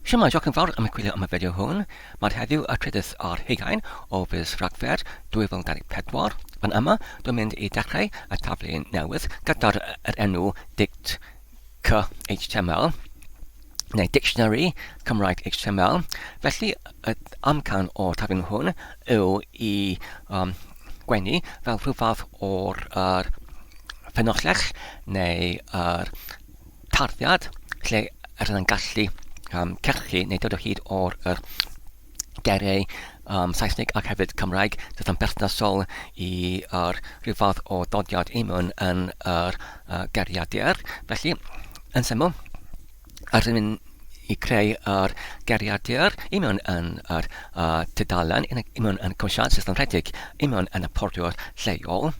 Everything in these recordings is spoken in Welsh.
Shwmae, diolch yn fawr am chwilio am y fideo hwn. Mae'r heddiw y trydydd ar hugain o fis Rhagfyr 2024. Fan yma, dwi'n mynd i dechrau y taflu newydd gyda'r yr enw dict html neu Dictionary Cymraeg HTML. Felly, y amcan o'r taflu hwn yw i um, gwenu fel rhyw fath o'r er, ffynhonnell neu yr tarddiad lle rydyn yn gallu um, cyrchu neu dod o hyd o'r yr geiriau um, Saesneg ac hefyd Cymraeg sydd yn berthnasol i yr rhyw fath o dodiad i mewn yn yr uh, geiriadur. Felly, yn syml, rydyn ni'n i creu yr geiriadur i mewn yn yr uh, tudalen, i mewn yn y cymwysiad sydd yn rhedeg i mewn yn y portiwr lleol.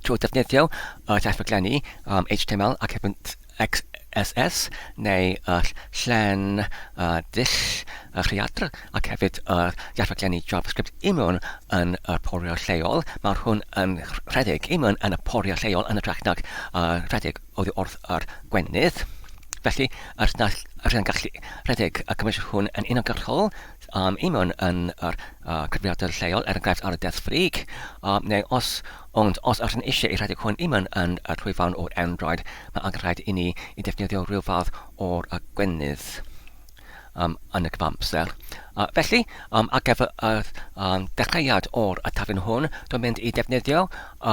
Trwy ddefnyddio y llyfrglenni um, HTML ac hefyd XSS neu y llen uh, dull y rhaeadr ac hefyd y llyfrglenni JavaScript i mewn yn y porio lleol. Mae'r hwn yn rhedeg i mewn yn y porio lleol yn hytrach nag uh, rhedeg oddi wrth yr gwenydd. Felly, yr rydyn gallu rhedeg y cymwysiad hwn yn uniongyrchol um, i mewn yn yr uh, cyfrifiadur lleol, er enghraifft ar y deddf frig, um, neu os, ond os ydyn eisiau i rhedeg hwn i mewn yn y llwyfan o'r Android, mae angen rhaid i ni i defnyddio rhyw fath o'r uh, gwenydd um, yn y cyfamser. Uh, felly, um, ar gyfer yr um, dechreuad o'r y taflen hwn, dwi'n mynd i defnyddio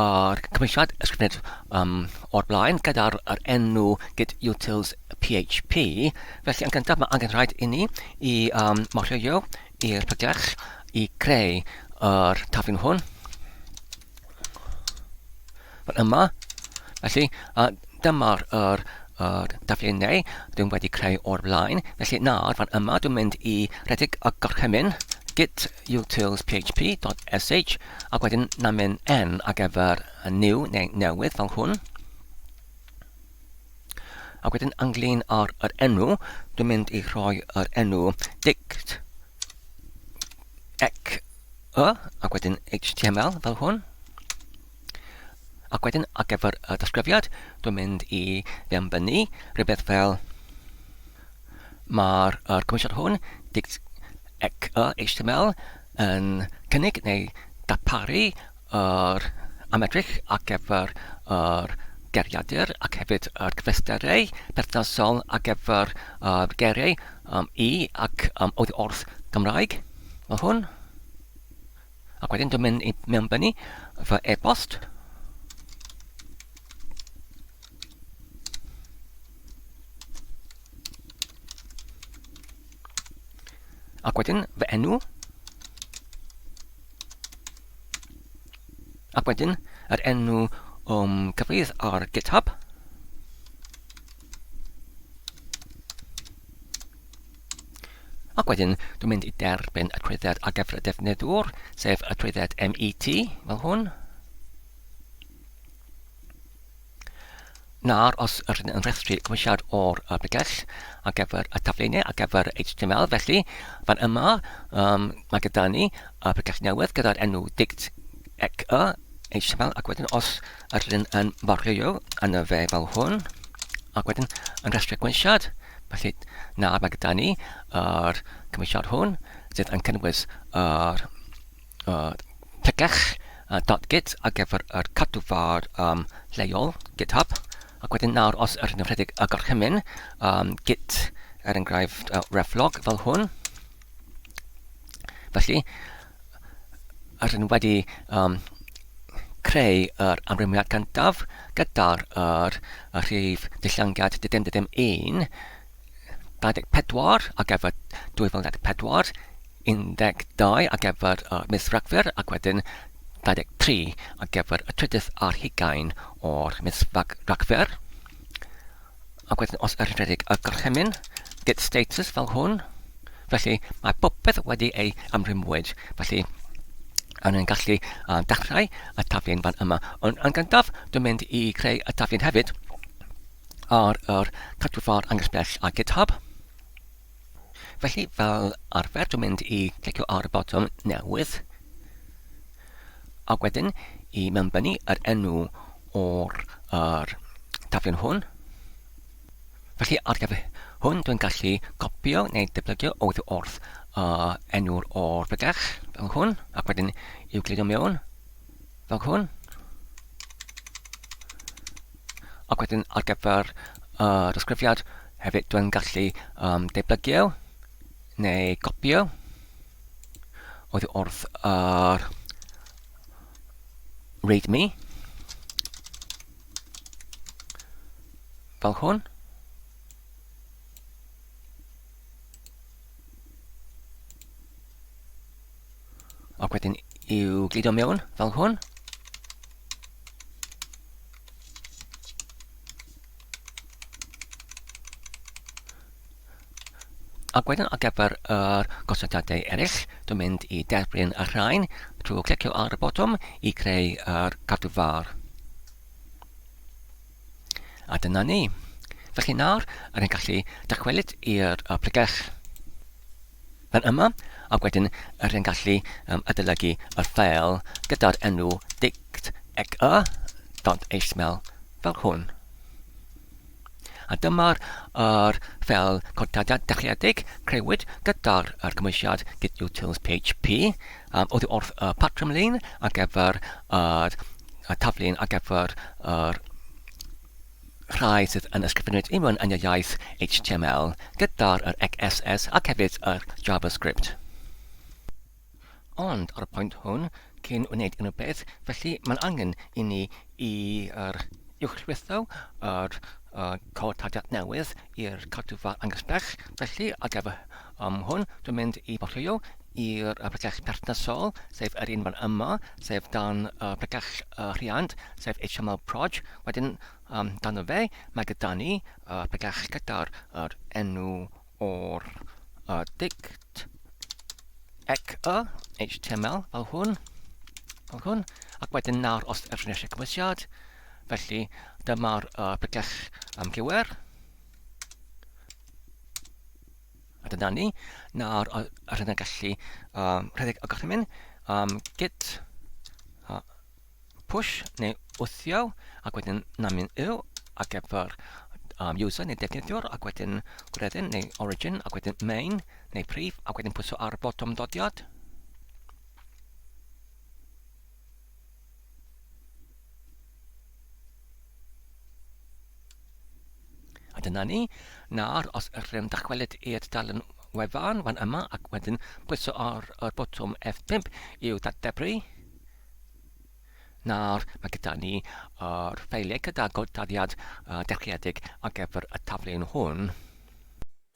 yr cymwysiad ysgrifennu um, o'r blaen gyda'r yr enw git utils php. Felly, yn gyntaf, mae angen rhaid i ni i um, morio i'r pregell i creu yr taflen hwn. Fan yma. Felly, uh, dyma'r yr, yr dafluniau dwi'n wedi creu o'r blaen. Felly nawr, fan yma, dwi'n mynd i redeg y gorchymyn git utils php.sh ac wedyn na mynd n ar gyfer new neu newydd fel hwn. Ac wedyn ynglyn â'r yr enw, dwi'n mynd i rhoi yr enw dict ec y, ac wedyn HTML fel hwn. Ac wedyn ar gyfer y disgrifiad, dwi'n mynd i dderbynnu rhywbeth fel mae'r er cymwysiad hwn, dict ec y HTML, yn cynnig neu darparu yr amedrych ar gyfer yr geiriadur ac hefyd yr cyfleusterau perthnasol ar gyfer yr geiriau um, i ac um, oddi wrth Gymraeg. Fel hwn. Ac wedyn dwi'n mynd i mewnbynnu fy e-bost. Ac wedyn fy enw. Ac wedyn yr enw o'm cyfrif ar GitHub. Ac wedyn dwi'n mynd i derbyn y trwydded ar gyfer y defnyddwr, sef y trwydded MET, fel hwn. Nawr, os ydyn yn rhestru cymwysiad o'r pregell ar gyfer y taflenau ar gyfer HTML, felly fan yma um, mae gyda ni y pregell newydd gyda'r enw dict ec y HTML ac wedyn os ydyn yn barrio yn y fe fel hwn ac wedyn yn rhestru cymwysiad, felly nawr mae gyda ni yr cymwysiad hwn sydd yn cynnwys yr uh, pregell uh, .git ar gyfer yr cadwfar um, lleol GitHub ac wedyn nawr os ydyn nhw'n rhedeg y gorchymyn um, git er enghraifft uh, reflog fel hwn felly ydyn nhw wedi um, creu yr amrywiad cyntaf gyda'r yr, y rhif dillangiad dim dim 1 24 ar gyfer 2024 12 ar gyfer y mis Rhagfyr ac wedyn 23 ar gyfer y trydydd ar hugain o'r mis Rhagfyr. Ac wedyn os yr rhedeg y gorchymyn git status fel hwn, felly mae popeth wedi ei amrymwyd, felly a ni'n gallu uh, dechrau y taflen fan yma. Ond yn gyntaf, dwi'n mynd i creu y taflen hefyd ar yr cadwfar anghysbell a GitHub. Felly, fel arfer, dwi'n mynd i clicio ar y botwm newydd ac wedyn i mewnbynnu yr enw o'r yr taflen hwn. Felly, ar gyfer hwn dwi'n gallu copio neu dyblygu oddi wrth uh, enw'r o'r bregell fel hwn, ac wedyn i'w gludo mewn fel hwn. Ac wedyn ar gyfer y uh, disgrifiad hefyd dwi'n gallu um, deblygu neu gopio oddi wrth yr readme fel hwn. Ac wedyn i'w gludo mewn fel hwn. Ac wedyn ar gyfer yr gosodiadau eraill, dwi'n mynd i derbyn y rhain trwy clicio ar y botwm i creu yr cadw far. A dyna ni. Felly nawr, rydyn ni'n gallu dychwelyd i'r pregell fan yma, ac wedyn rydyn ni'n gallu um, adolygu y ffeil gyda'r enw dict eg-y.html fel hwn. A dyma'r yr ffeil codadiad dechreuedig creuwyd gyda'r yr cymwysiad git utils php um, oddi wrth y patrwm lun ar gyfer yr, y taflun ar gyfer yr rhai sydd yn ysgrifennu i mewn yn y iaith HTML gyda'r yr XSS ac hefyd yr JavaScript. Ond ar y pwynt hwn, cyn wneud unrhyw beth, felly mae'n angen i ni i yr uwchlwytho yr uh, cod tarddiad newydd i'r cadwfa angysbell. Felly, ar gyfer um, hwn, dwi'n mynd i bollio i'r uh, pregell perthnasol, sef yr un fan yma, sef dan uh, pregell uh, rhiant, sef HTML proj. Wedyn, um, dan y fe, mae gyda ni uh, pregell gyda'r er enw o'r uh, dict ec y HTML fel hwn, fel hwn, ac wedyn nawr os ydych eisiau cymwysiad, felly dyma'r uh, pregell am gywir. A dyna ni, nawr rydyn ni'n gallu um, rhedeg y gorchymyn um, git uh, push neu wthio ac wedyn namyn yw ar gyfer um, user neu defnyddiwr ac wedyn gwreddyn neu origin ac wedyn main neu prif ac wedyn pwyso ar y botwm dodiad. A dyna ni. Nawr, os ydych yn dychwelyd i'r dalen wefan fan yma ac wedyn pwyso ar yr botwm F5 i'w datdebru, nawr mae gyda ni yr ffeiliau gyda godaddiad dechreuedig ar gyfer y taflun hwn.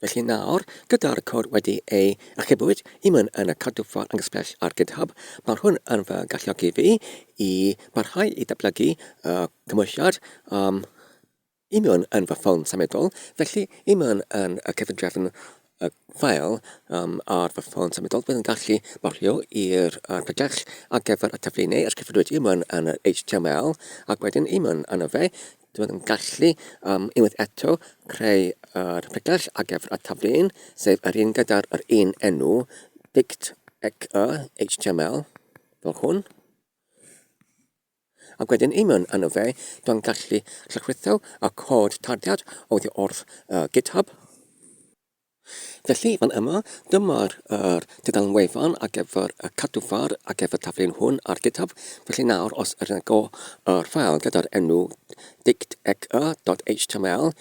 Felly nawr, gyda'r cod wedi ei archebwyd i mewn yn y cadwfa anghysbell ar GitHub, mae'r hwn yn fy galluogi fi i barhau i ddatblygu y cymwysiad um, i mewn yn fy ffôn symudol. Felly, i mewn yn y cyfundrefn y ffael um, ar fy ffôn symudol, bydd yn gallu borio i'r uh, pregell ar gyfer y taflenni ysgrifenwyd i mewn yn yr HTML ac wedyn i mewn yn y fe, Dwi'n yn gallu um, unwaith eto creu yr pregell ar gyfer y taflen, sef yr un gyda'r yr un enw, dict ec y HTML, fel hwn. Ac wedyn i mewn yno fe, dwi'n gallu llychwitho y cod tarddiad oddi wrth uh, GitHub. Felly, fan yma, dyma'r er tudalen wefan ar gyfer y cadwfar ar gyfer taflen hwn ar GitHub. Felly nawr, os ydyn go yr ffael gyda'r enw dictec.html,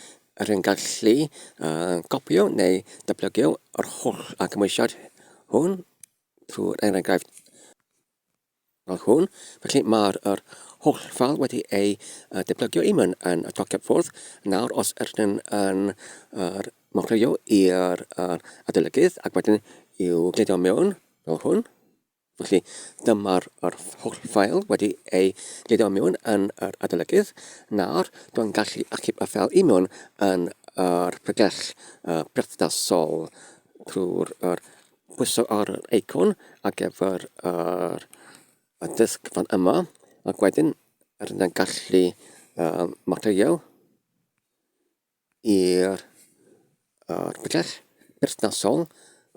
rydyn gallu uh, gopio neu datblygu yr holl cymwysiad hwn trwy'r enghraifft fel hwn. Felly mae'r yr holl ffal wedi ei uh, debygio i mewn yn y tociad ffwrdd. Nawr os ydyn yn yr mochrio i'r uh, adolygydd ac wedyn i'w gludo mewn fel hwn. Felly dyma'r yr holl ffael wedi ei gludo mewn yn yr adolygydd. Nawr dwi'n gallu achub y ffael i mewn yn yr pregell uh, perthnasol trwy'r yr Pwyso ar yr eicon ar gyfer yr y disg fan yma ac wedyn rydyn ni'n gallu uh, material i'r yr pregell perthnasol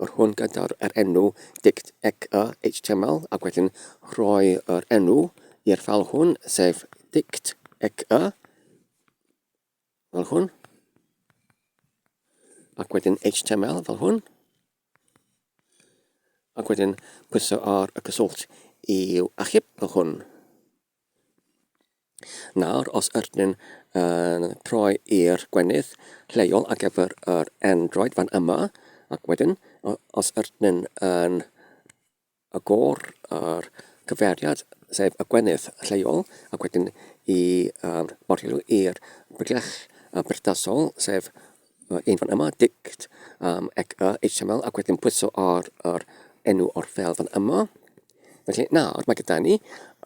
yr hwn gyda'r yr enw dict ec y html ac wedyn rhoi yr enw i'r ffal hwn sef dict ec y fel hwn. Ac wedyn HTML fel hwn. Ac wedyn pwyso ar y cyswllt i'w achub fel hwn. Nawr, os ydyn yn troi i'r gwenydd lleol ar gyfer yr Android fan yma, ac wedyn os ydyn yn agor yr cyfeiriad, sef y gwenydd lleol, ac wedyn i um, modiwl i'r brydles berthnasol, sef un fan yma, dict um, ac HTML, ac wedyn pwyso ar yr enw o'r ffeil fan yma. Felly nawr mae gyda ni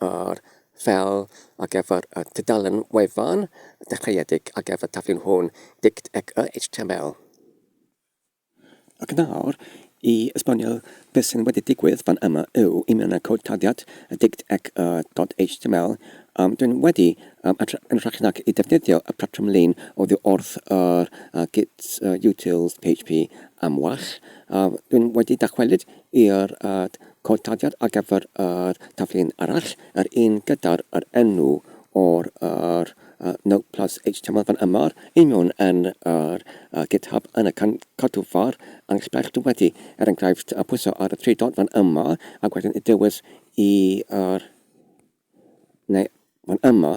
yr ffeil ar gyfer y tudalen wefan dechreuedig ar gyfer taflu'n hwn dict ac HTML. Ac nawr, i esbonio beth sydd wedi digwydd fan yma yw i mewn y cod tarddiad y dict ac y dot html, um, dwi'n wedi um, yn hytrach nag i defnyddio y patrwm lun oddi wrth yr uh, git uh, utils php am wall, uh, dwi'n wedi dychwelyd i'r uh, cod tarddiad ar gyfer yr taflen arall, yr un gyda'r yr enw o'r yr uh, Note Plus HTML fan yma, i mewn yn yr uh, GitHub yn y cadwfar anghysbell. Dwi wedi, er enghraifft, uh, pwyso ar y tri dot fan yma ac wedyn i dewis i yr neu fan yma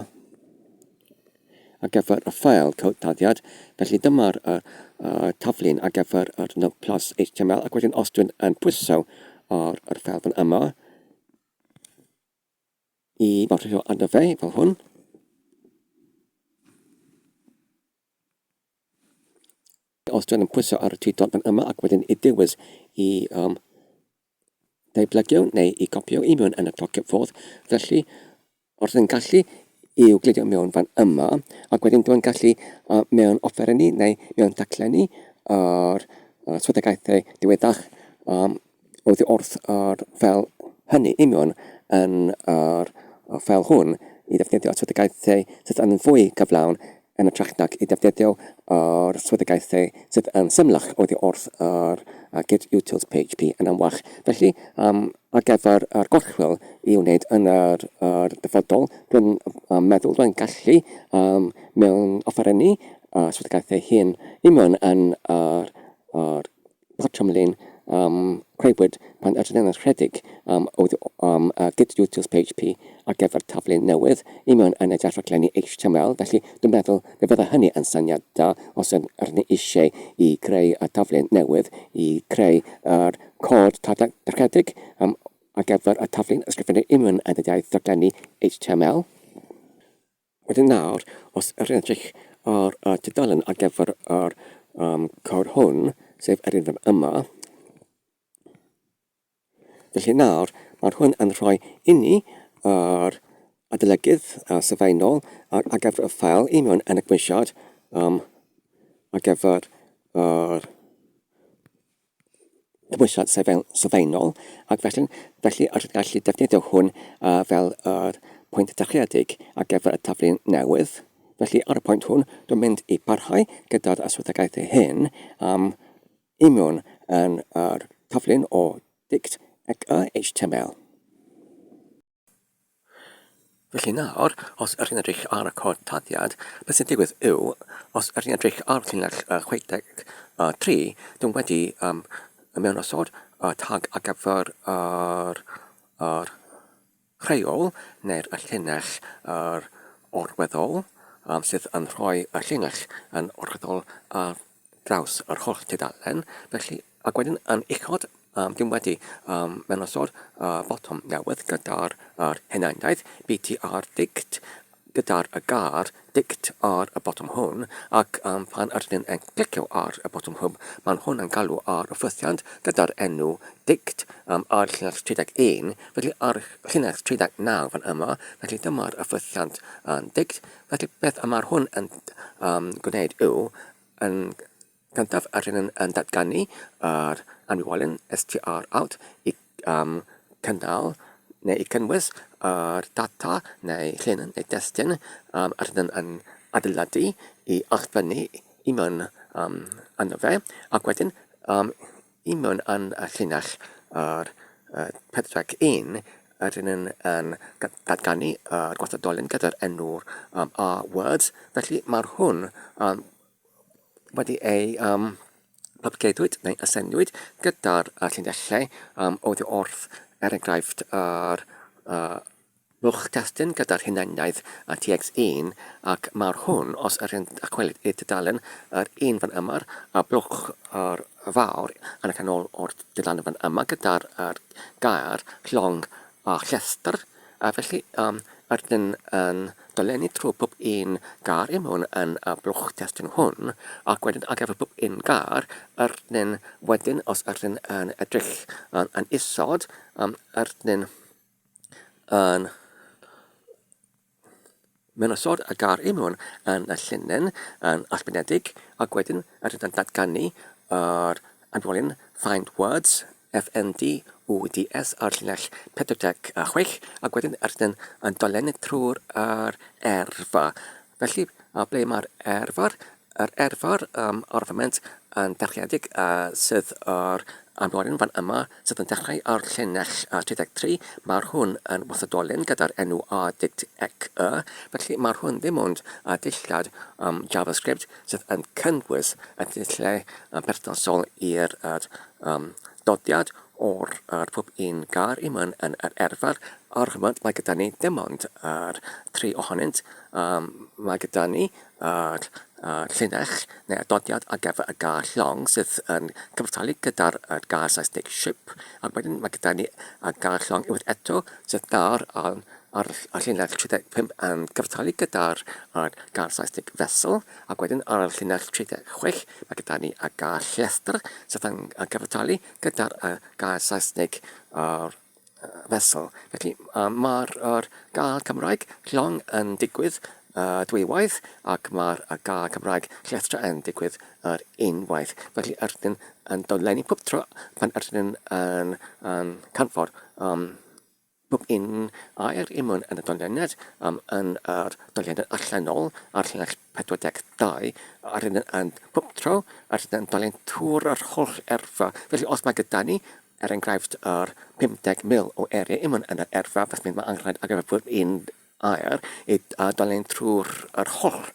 ar gyfer y ffael cod tarddiad. Felly dyma'r uh, uh, taflun ar gyfer yr Note Plus HTML ac wedyn os dwi'n yn pwyso ar yr ffael fan yma i fodrio arno fe fel hwn. Os dwi'n yn pwyso ar y tri dot fan yma ac wedyn i dewis i um, ddeublegio neu i gopio i mewn yn y tocyn ffordd. Felly, os yn gallu i'w gludio mewn fan yma, ac wedyn dwi'n gallu uh, mewn offerenni neu mewn taclenni yr uh, swyddogaethau diweddach um, oddi wrth yr fel hynny i mewn yn yr fel hwn i ddefnyddio swyddogaethau sydd yn fwy cyflawn yn hytrach nag i ddefnyddio yr swyddogaethau sydd yn symlach oddi wrth yr Git Utils PHP yn amlach. Felly, um, ar gyfer yr gorchwyl i'w wneud yn yr, yr dyfodol, dwi'n um, meddwl dwi'n gallu um, mewn offerynnu uh, swyddogaethau hyn i mewn yn yr, yr Patrwm-lun um, crëwyd pan ydyn yn rhedeg um, oedd um, uh, Git Utils PHP ar gyfer taflen newydd i mewn yn y rhaglenni HTML, felly dwi'n meddwl fe fydda hynny yn syniad da os yn ni eisiau i greu y taflen newydd i creu yr cod targedig um, ar gyfer y taflen ysgrifennu i mewn yn y iaith rhaglenni HTML. Wedyn nawr, os ydych chi'n edrych ar y tudalen ar gyfer yr um, cod hwn, sef yr un fan yma, felly nawr, mae'r hwn yn rhoi inni yr adolygydd uh, sylfaenol ar, ar gyfer y ffael i mewn yn y gymwysiad um, ar gyfer yr cymhwysiad sylfaenol, ac felly, felly yr gallu defnyddio hwn uh, fel yr pwynt dechreuedig ar gyfer y taflu newydd. Felly ar y pwynt hwn, dwi'n mynd i parhau gyda'r swyddogaethau hyn am union yn yr taflun o dict ac y HTML. Felly nawr, os ydych chi'n edrych ar y cod tarddiad, beth sy'n digwydd yw, os ydych chi'n edrych ar llinell 63, dwi'n wedi um, mewnosod y tag ar gyfer yr, yr rheol neu'r llinell yr orweddol, um, sydd yn rhoi y llinell yn orweddol ar draws yr holl tudalen, felly, ac wedyn yn uchod, um, dwi'n wedi um, mewn-osod uh, botwm newydd gyda'r yr hunaniaeth BTR dict gyda'r y gair dict ar y botwm hwn, ac um, pan ydyn ni'n yn clicio ar y botwm hwn, mae'n hwn yn galw ar y ffwythiant gyda'r enw dict um, ar llinell 31, felly ar llinell 39 fan yma, felly dyma'r y ffwythiant um, dict, felly beth y mae'r hwn yn um, gwneud yw, Yn gyntaf, rydyn yn, yn datganu yr amrywiolyn str out i um, cynnal neu i cynnwys yr data neu llun neu destun um, rydyn yn adeiladu i allfynnu i mewn um, yno fe, ac wedyn um, i mewn yn y llinell yr uh, 41 rydyn yn, yn datganu yr gwastadolyn gyda'r enw'r um, R words, felly mae'r hwn um, wedi ei um, Propagedwyd neu aseniwyd gyda'r llinellau oddi wrth, er enghraifft, yr blwch testun gyda'r hunaniaeth TX1, ac mae'r hwn, os yr yn dychwelyd i'r tudalen, yr un fan yma, y blwch yr fawr yn y canol o'r dudalen fan yma gyda'r gair llong a llestr, a felly rydyn yn dolenni trwy pob un gair i mewn yn y blwch testun hwn, ac wedyn ar gyfer pob un gair, rydyn wedyn, os ydyn yn edrych yn isod, rydyn yn Mewn-osod y gair union yn y llinyn yn allbennedig ac wedyn rydyn yn datganu yr adwolyn Find Words, FNDWDS, ar llinell 46 ac wedyn rydyn yn dolennu trwy'r yr erfa. Felly, ble mae'r erfar? Yr erfar ar y foment yn dechreuedig sydd yr amloryn fan yma sydd yn dechrau ar llinell 33, mae'r hwn yn wathadolyn gyda'r enw a dict ec y, felly mae'r hwn ddim ond dillad JavaScript sydd yn cynnwys y dulliau perthnasol i'r dodiad o'r pob un gair i mewn yn yr erfar. Ar y foment mae gyda ni dim ond yr tri ohonynt, mae gyda ni Yr llinell neu y dodiad ar gyfer y gair llong sydd yn cyfartalu gyda'r gair Saesneg ship, ac wedyn mae gyda ni y gair llong unwaith eto sydd nawr ar, ar y llinell 35 yn cyfartalu gyda'r gair Saesneg vessel, ac wedyn ar y llinell 36 mae gyda ni y gair llestr sydd yn cyfartalu gyda'r gair Saesneg yr vessel. Felly mae'r yr gair Cymraeg llong yn digwydd dwywaith ac mae'r gair Cymraeg llestra yn digwydd yr unwaith. Felly ydyn yn dolenni pob tro pan ydyn yn, yn canfod um, pob un air i mewn yn y doleniad um, yn yr doleniad allanol ar llinell 42 ar yn, yn pob tro ar yn dolen trwy'r yr holl erfa. Felly os mae gyda ni Er enghraifft, yr 50,000 o eiriau union yn yr erfa, felly mae angen rhaid ar gyfer pob un air i darllen trwy'r yr holl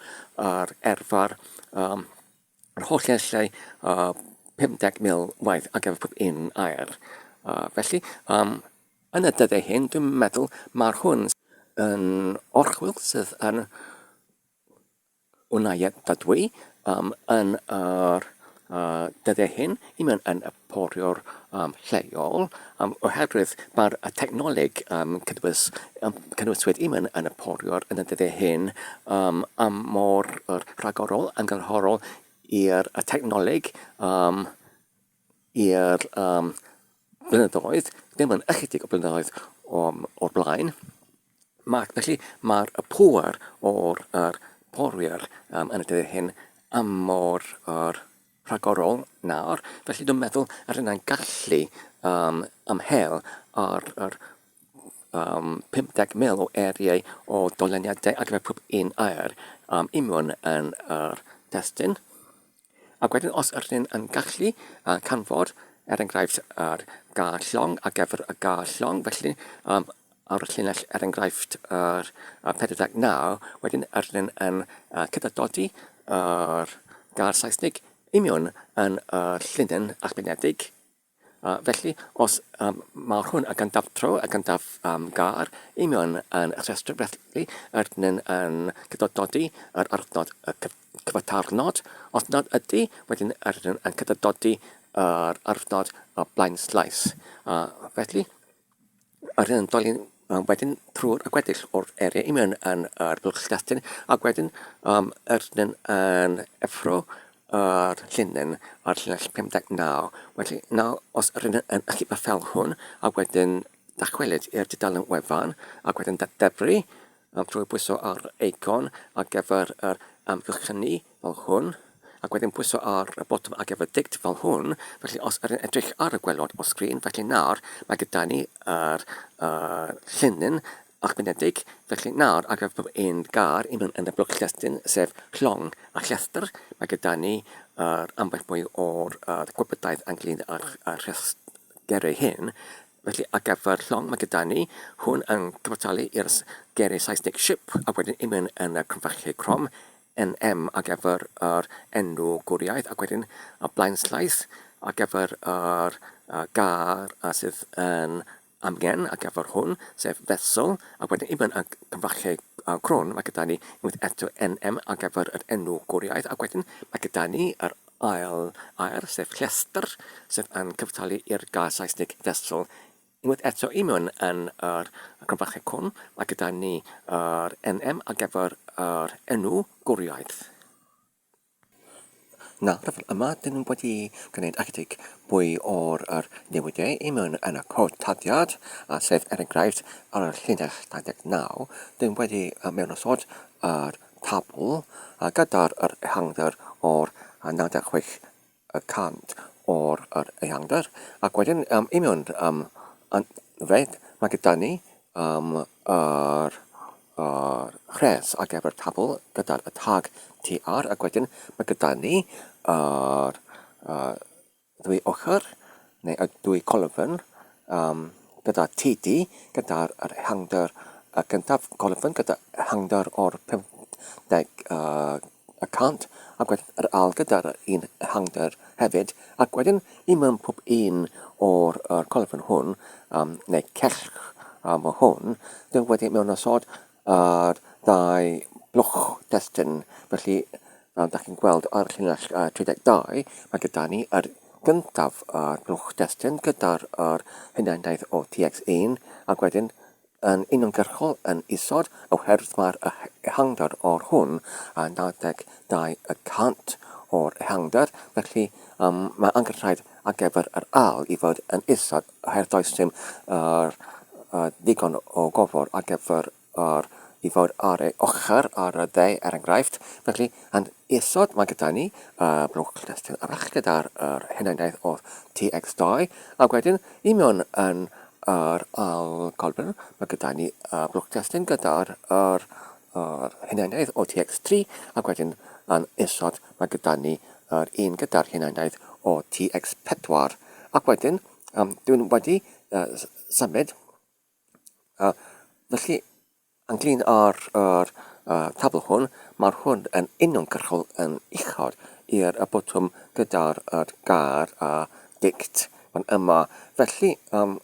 yr erfa'r um, yr holl llinellau 50,000 waith ar gyfer pob un air. Felly, um, yn y dyddiau hyn, dwi'n meddwl mae'r hwn yn orchwyl sydd yn Wnaiadadwy yn yr dyddiau hyn i mewn yn y poriwr lleol oherwydd mae'r technoleg cynnwys cynnwyswyd i mewn yn y poriwr yn y dyddiau hyn am mor rhagorol yn gynhorol i'r technoleg i'r blynyddoedd, ddim yn ychydig o blynyddoedd o'r blaen. Mae, felly mae'r y pŵer o'r yr porwyr um, yn y dyddiau hyn am mor yr rhagorol nawr. Felly dwi'n meddwl yr yna'n gallu um, ymhel ar yr um, 50,000 o eiriau o doleniadau ar gyfer pob un air um, union yn yr testun. Ac wedyn os ydyn yn gallu canfod, er enghraifft, yr gair llong ar gyfer y gair llong, felly um, ar y llinell, er enghraifft, yr 49, wedyn ydyn yn cydadodi yr gair Saesneg union yn y llinyn arbenedig. Felly, os um, mae hwn y gyntaf tro, y gyntaf um, gair, union yn y rhestr, felly ydyn yn cydododi yr arnod y cyfatarnod. Os nad ydy, wedyn ydyn yn cydododi yr arnod y blaen slaes. Felly, Yr hyn dolyn wedyn trwy'r y gweddill o'r area i mewn yn yr bwlch destun ac wedyn um, yr hyn yn effro yr llinyn ar llinell 59. Felly nawr os yr hyn yn achub y ffel hwn ac wedyn dychwelyd i'r dudalen wefan ac wedyn dadebru trwy bwyso ar eicon ar gyfer yr amgylchynu fel hwn, ac wedyn pwyso ar y botwm ar gyfer dict fel hwn, felly os ydyn edrych ar y gwaelod o sgrin, felly nawr mae gyda ni yr uh, llinyn arbenedig, felly nawr ar gyfer pob un gair i mewn yn y blwch testun, sef llong a llestr, mae gyda ni yr ambell mwy o'r uh, gwybodaeth ynglyn â'r rhestr hyn. Felly ar gyfer llong mae gyda ni hwn yn cyfartalu i'r geiriau Saesneg ship a wedyn i mewn yn y cromfachu crom NM ar gyfer yr enw gwriaidd ac wedyn y blaenslaes ar gyfer yr gair sydd yn amgen ar gyfer hwn, sef vessel, ac wedyn i mewn y cyfrachau crwn mae gyda ni unwaith eto NM ar gyfer yr enw gwriaidd ac wedyn mae gyda ni yr ail air, sef llestr, sydd yn cyfartalu i'r gair Saesneg vessel. Unwaith eto i mewn yn yr cromfachau cwn, mae gyda ni yr NM ar gyfer yr enw gwriaidd. Nawr, fel yma, dyn nhw wedi gwneud ychydig mwy o'r yr newidiau i mewn yn y cod taddiad, a sef er enghraifft ar y llinell 29, dyn wedi mewnosod yr tabl gyda'r yr ehangder o'r 96 y 100 o'r yr ehangder, ac wedyn um, i mewn um, yn fed, mae gyda ni um, yr, yr rhes ar gyfer tabl gyda'r y tag TR, ac wedyn mae gyda ni yr uh, ddwy ochr, neu y dwy colofn, um, gyda TD, gyda'r yr ehangder y gyntaf colofn, gyda ehangder o'r 50 uh, y 100, ac wedyn yr ail gyda'r un ehangder hefyd, ac wedyn i mewn pob un o'r yr colofn hwn, um, neu cell um, hwn, dwi wedi mewnosod yr ddau blwch testun. Felly, fel da chi'n gweld ar llinell 32, mae gyda ni yr gyntaf yr blwch testun gyda'r yr hunaniaeth o TX1, ac wedyn yn uniongyrchol yn isod oherwydd mae'r ehangder o'r hwn a 92 y cant o'r ehangder, felly um, mae angenrhaid ar gyfer yr ail i fod yn isod oherwydd does dim yr ddigon o gofod ar gyfer yr i fod ar ei ochr ar y dde er enghraifft. Felly, yn isod mae gyda ni y blwch testun arall gyda'r yr hunaniaeth o TX2 ac wedyn i mewn yn yr ail colofn mae gyda ni y blwch testun gyda'r yr, yr hunaniaeth o TX3 ac wedyn yn isod mae gyda ni yr un gyda'r hunaniaeth o TX4 ac wedyn um, dwi'n wedi uh, symud uh, felly Ynglŷn â'r yr tabl hwn, mae'r hwn yn uniongyrchol yn uchod i'r y botwm gyda'r yr gair a dict fan yma. Felly, um,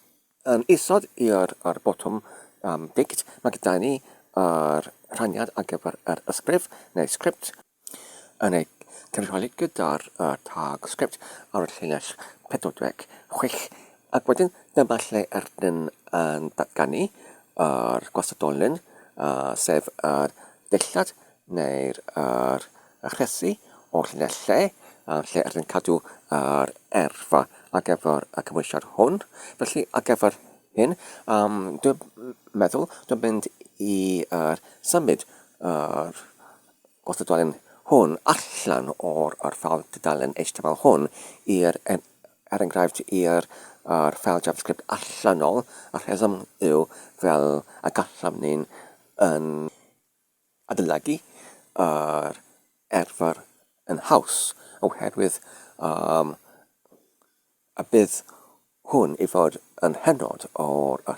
yn isod i'r yr botwm um, dict, mae gyda ni yr rhaniad ar gyfer yr ysgrif neu sgript. yn ei cynrychioli gyda'r tag sgript ar y llinell 46, ac wedyn dyma lle rydyn yn datganu yr gwastadolyn, sef yr dillad neu'r yr rhesi o'r llinell lle, lle rydyn cadw yr erfa ar gyfer y cymhwysiad hwn. Felly, ar gyfer hyn, dwi'n meddwl dwi'n mynd i symud yr Os y dalen hwn allan o'r yr ffeil tudalen HTML hwn i'r er enghraifft i'r yr ffeil JavaScript allanol, y rheswm yw fel y gallem ni'n yn adolygu yr erfr yn haws oherwydd um, A bydd hwn i fod yn hynod o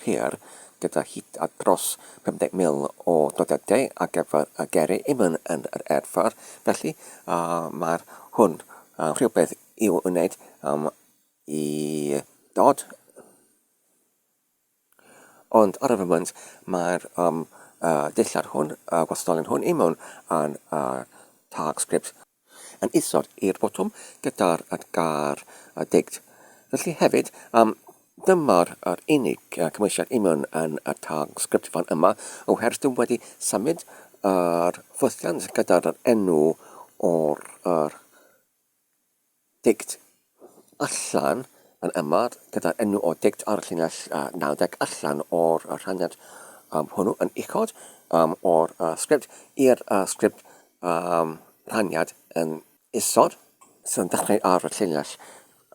hir, gyda hyd at dros 50,000 o dodiadau ar gyfer y geri i mewn yn yr erfr, felly mae'r hwn rhywbeth i'w wneud i dod. Ond ar y foment mae'r um, dillad hwn, y gwastadolyn hwn, i mewn yn y tag sgript yn isod i'r botwm gyda'r gair dict. Felly hefyd, um, dyma'r yr unig cymwysiad i mewn yn y tag sgript fan yma, oherwydd dwi'n wedi symud yr ffwythiant gyda'r enw o'r yr dict allan yn yma gyda'r enw o dict ar y llinell 90 allan o'r rhaniad um, hwnnw yn uchod um, o'r uh, sgript i'r uh, sgript um, rhaniad yn isod sy'n dechrau ar y llinell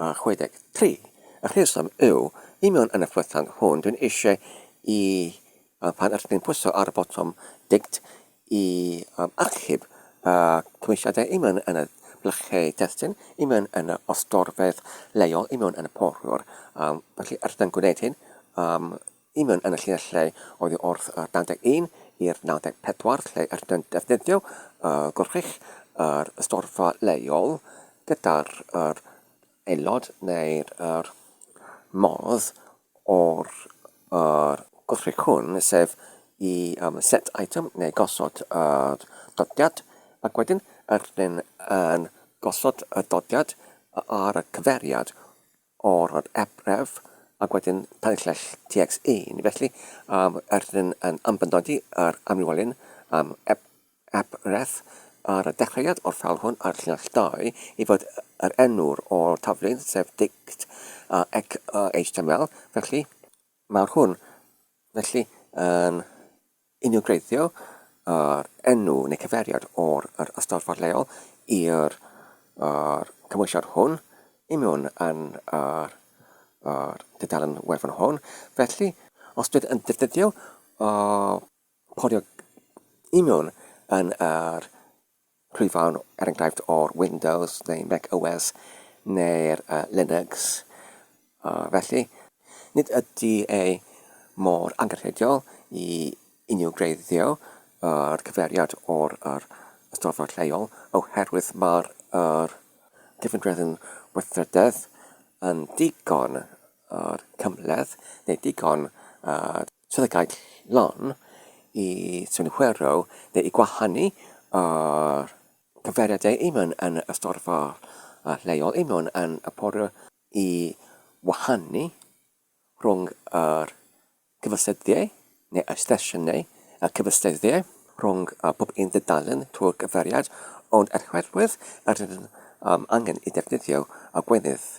uh, 63. Y rheswm yw, i mewn yn y ffwythiant hwn, dwi'n eisiau i A phan ydych chi'n pwyso ar y botwm dict i achub y cymwysiadau i mewn yn y blychau testun, i mewn yn y ostorfedd leol, i mewn yn y porwr. Felly, rydyn yn gwneud hyn i mewn yn y llinellau oddi wrth yr 91 i'r 94 lle rydyn yn defnyddio y gwrthrych yr ystorfa leol gyda'r yr aelod neu'r yr modd o'r yr gwrthrych hwn, sef i um, set item neu gosod yr dodiad, ac wedyn rydyn yn gosod y dodiad ar y cyfeiriad o'r yr ebref ac wedyn tanllell TX1. Felly, um, rydyn yn ymbenodi yr amrywiolyn um, eb, ebreth ar y dechreuad o'r ffeil hwn ar llinell 2 i fod yr enw'r o'r taflun, sef dict uh, HTML. Felly, mae'r hwn felly yn Integreiddio yr enw neu cyfeiriad o'r yr ystafell leol i'r yr cymhwysiad hwn i mewn yn yr yr dudalen wefan hwn. Felly, os dwi yn defnyddio y porio i mewn yn yr Rhwyfan, er enghraifft, o'r Windows neu Mac OS neu'r Linux. Felly, nid ydy e mor angenrheidiol i integreiddio yr cyfeiriad o'r yr ystafell lleol oherwydd mae'r yr cyfundrefn weithrededd yn digon yr cymhleth neu digon yr Swyddogaeth lon i synhwyro neu i gwahanu yr cyfeiriadau union yn y storfa leol union yn y porwr i wahanu rhwng yr cyfystydiau neu y sesiynau y cyfystydiau rhwng pob un dudalen trwy'r cyfeiriad, ond oherwydd yr ydym angen i ddefnyddio y gweinydd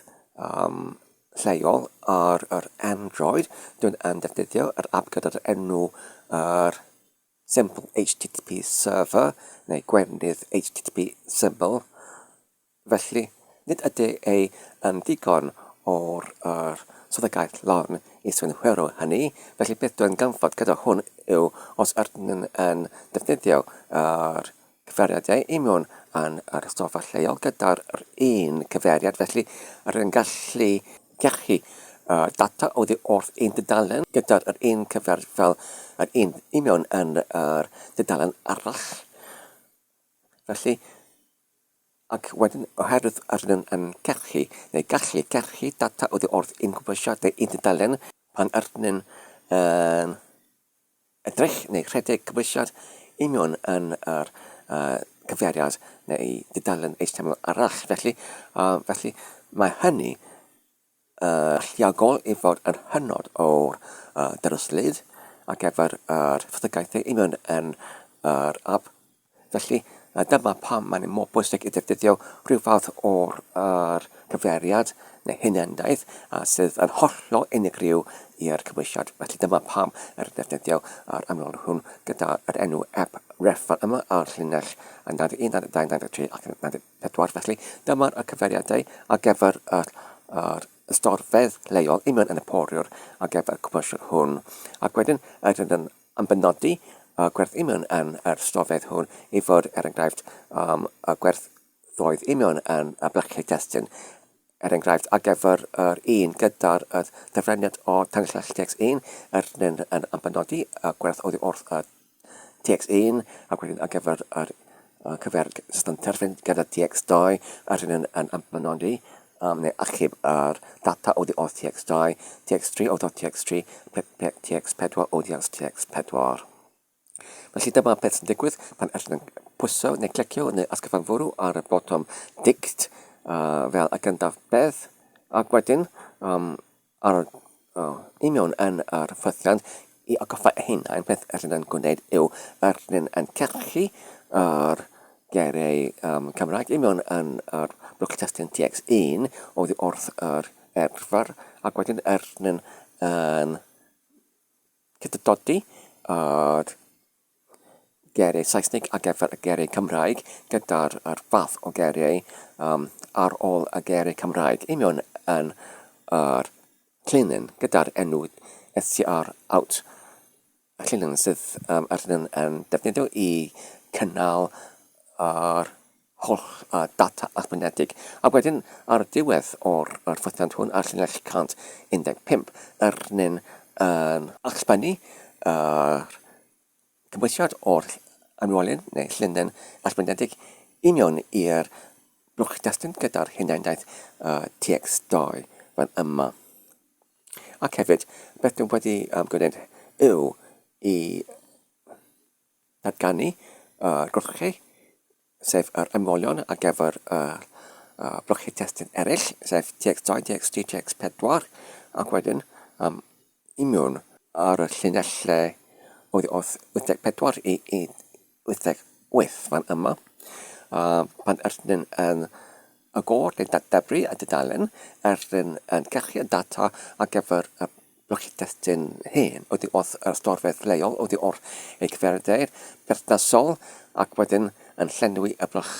lleol ar yr Android. Dwi'n yn defnyddio yr app gyda'r enw yr Simple HTTP Server neu gweinydd HTTP syml. Felly, nid ydy ei yn ddigon o'r yr swyddogaeth lawn i synhwyro hynny. Felly, beth dwi'n ganfod gyda hwn yw os ydyn yn defnyddio yr cyfeiriadau i mewn yn yr ystafell lleol gyda'r un cyfeiriad, felly rydyn yn gallu cachu data oddi wrth un dudalen gyda'r yr un cyfeiriad fel yr un i mewn yn yr dudalen arall. Felly, ac wedyn oherwydd rydyn yn cachu neu gallu cachu data oddi wrth un cwmpasiad neu un dudalen pan rydyn yn edrych neu rhedeg cymhwysiad union yn yr cyfeiriad neu dudalen HTML arall. Felly, felly mae hynny alluogol i fod yn hynod o'r dyrysllyd ar gyfer yr ffythygaethau union yn yr app. Felly, dyma pam mae'n mor bwysig i ddefnyddio rhyw fath o'r yr cyfeiriad neu hunaniaeth sydd yn hollol unigryw i'r cymhwysiad. Felly dyma pam yr defnyddio yr ymylon hwn gyda yr enw app ref fan yma ar llinell 91, 92, 93 ac 94. Felly dyma'r y cyfeiriadau ar gyfer yr, yr ystorfedd leol union yn y poriwr ar gyfer y cymhwysiad hwn. Ac wedyn rydyn yn Am benodi y gwerth union yn yr stofedd hwn i fod, er enghraifft, um, y gwerthoedd union yn y blychau testun, er enghraifft, ar gyfer yr un gyda'r y ddyfraniad o tanlinell TX1, yr un yn am benodi y gwerth oddi wrth y TX1, ac wedyn ar gyfer yr cyfer system terfyn gyda TX2, yr un yn am benodi um, neu achub yr data oddi wrth TX2, TX3 oddi wrth TX3, TX4 oddi wrth TX4. Felly dyma beth sy'n digwydd pan ydych yn pwyso neu clicio neu ysgrifenfwrw ar y botwm dict fel y gyntaf beth, ac wedyn um, Ar union yn yr ffythiant i atgoffa eu hunain, beth rydyn yn gwneud yw rydyn yn cachu yr geiriau um, Cymraeg union yn yr blwch testun TX1 oddi wrth yr erfr ac wedyn rydyn yn cydododi yr geiriau Saesneg ar gyfer y geiriau Cymraeg gyda'r yr fath o geiriau um, ar ôl y geiriau Cymraeg union yn yr llinyn gyda'r enw STR out y llinyn sydd um, ydyn yn defnyddio i cynnal yr holl data allbynedig. Ac wedyn ar y diwedd o'r yr ffythiant hwn ar llinell 115 yr nyn yn allbynnu yr cymhwysiad o'r amrywiolyn neu llinyn allbwynedig union i'r blwch destun gyda'r hunaniaeth TX2 fan yma. Ac hefyd, beth dwi'n wedi gwneud yw i datganu y gwrthrychau, sef yr ymolion ar gyfer y blychau testun eraill, sef TX2, TX3, TX4, ac wedyn um, i mewn ar y llinellau oddi wrth 84 i 88 fan yma. Pan ydyn yn agor neu dadebru y dudalen, ydyn yn cachu y data ar gyfer y blychau testun hen oddi wrth yr ystorfedd leol oddi wrth ei cyfeiriadau perthnasol ac wedyn yn llenwi y blych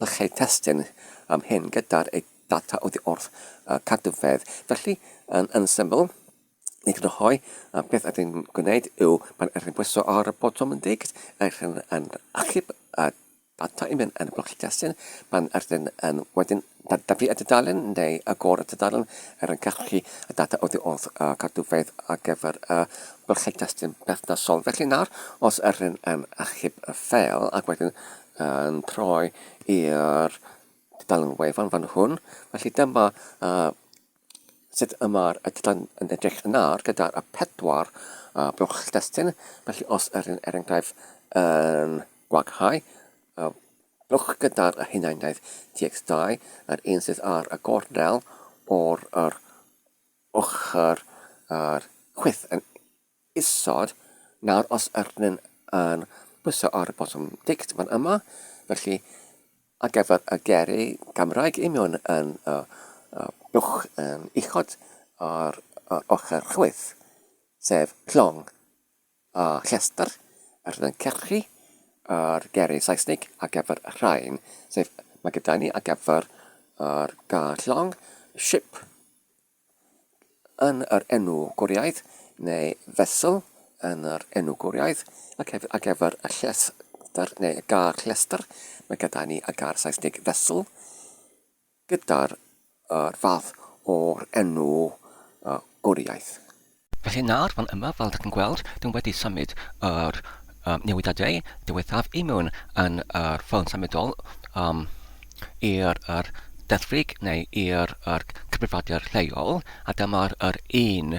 blychau testun am hyn gyda'r ei data oddi wrth y cadwfedd. Felly, yn, yn syml, i grynhoi, beth ydyn ni'n gwneud yw pan ydyn ni'n pwyso ar y botwm yn dict, ydyn yn achub y data i mewn yn y blwch testun, pan ydyn yn wedyn dadebru y dudalen neu agor y dudalen er yn cachu y data oddi wrth y cadwfeydd ar gyfer y blychau testun perthnasol. Felly nawr, os ydyn yn achub y ffeil ac wedyn yn troi i'r dudalen wefan fan hwn, felly dyma uh, sut y mae'r tudalen yn edrych nawr gyda'r pedwar blwch destun. Felly os yr un er enghraifft yn gwaghau y blwch gyda'r hunaniaeth TX2, yr un sydd ar y gornel o'r yr ochr yr chwith yn isod, nawr os ydyn yn pwyso ar y botwm dict fan yma, felly ar gyfer y geiriau Cymraeg union yn y, y blwch yn uchod ar yr ochr chwith, sef llong a llestr, ydyn yn cyrchu yr geiriau Saesneg ar gyfer y rhain, sef mae gyda ni ar gyfer yr gair llong, ship, yn yr enw gwriaidd neu vessel yn yr enw gwriaidd ac hefyd ar gyfer y llestr neu y gair llestr mae gyda ni y gair Saesneg vessel gyda'r yr fath o'r enw gwriaidd. Felly nawr fan yma fel dych chi'n gweld dwi'n wedi symud yr um, newidiadau diwethaf i mewn yn yr ffôn symudol um, i'r yr deddfwriaeth neu i'r yr cyfrifiadur lleol, a dyma'r yr un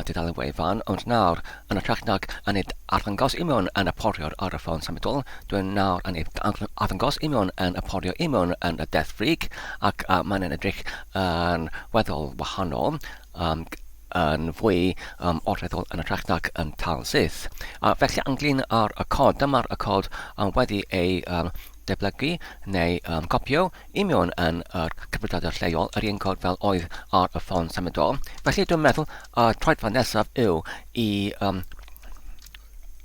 tudalen wefan, ond nawr, yn hytrach nag yn ei arddangos i mewn yn y poriwr ar y ffôn symudol, dwi'n nawr yn ei arddangos i mewn yn y poriwr i mewn yn y deddfwriaeth, ac mae'n yn edrych yn weddol wahanol, um, yn fwy um, orfeddol yn hytrach nag yn tal syth. A felly ynglyn â'r y cod, dyma'r y cod um, wedi ei um, deblygu neu um, copio i mewn yn yr cyfrifiadur lleol, yr un cod fel oedd ar y ffôn symudol. Felly dwi'n meddwl y troedfa nesaf yw i um,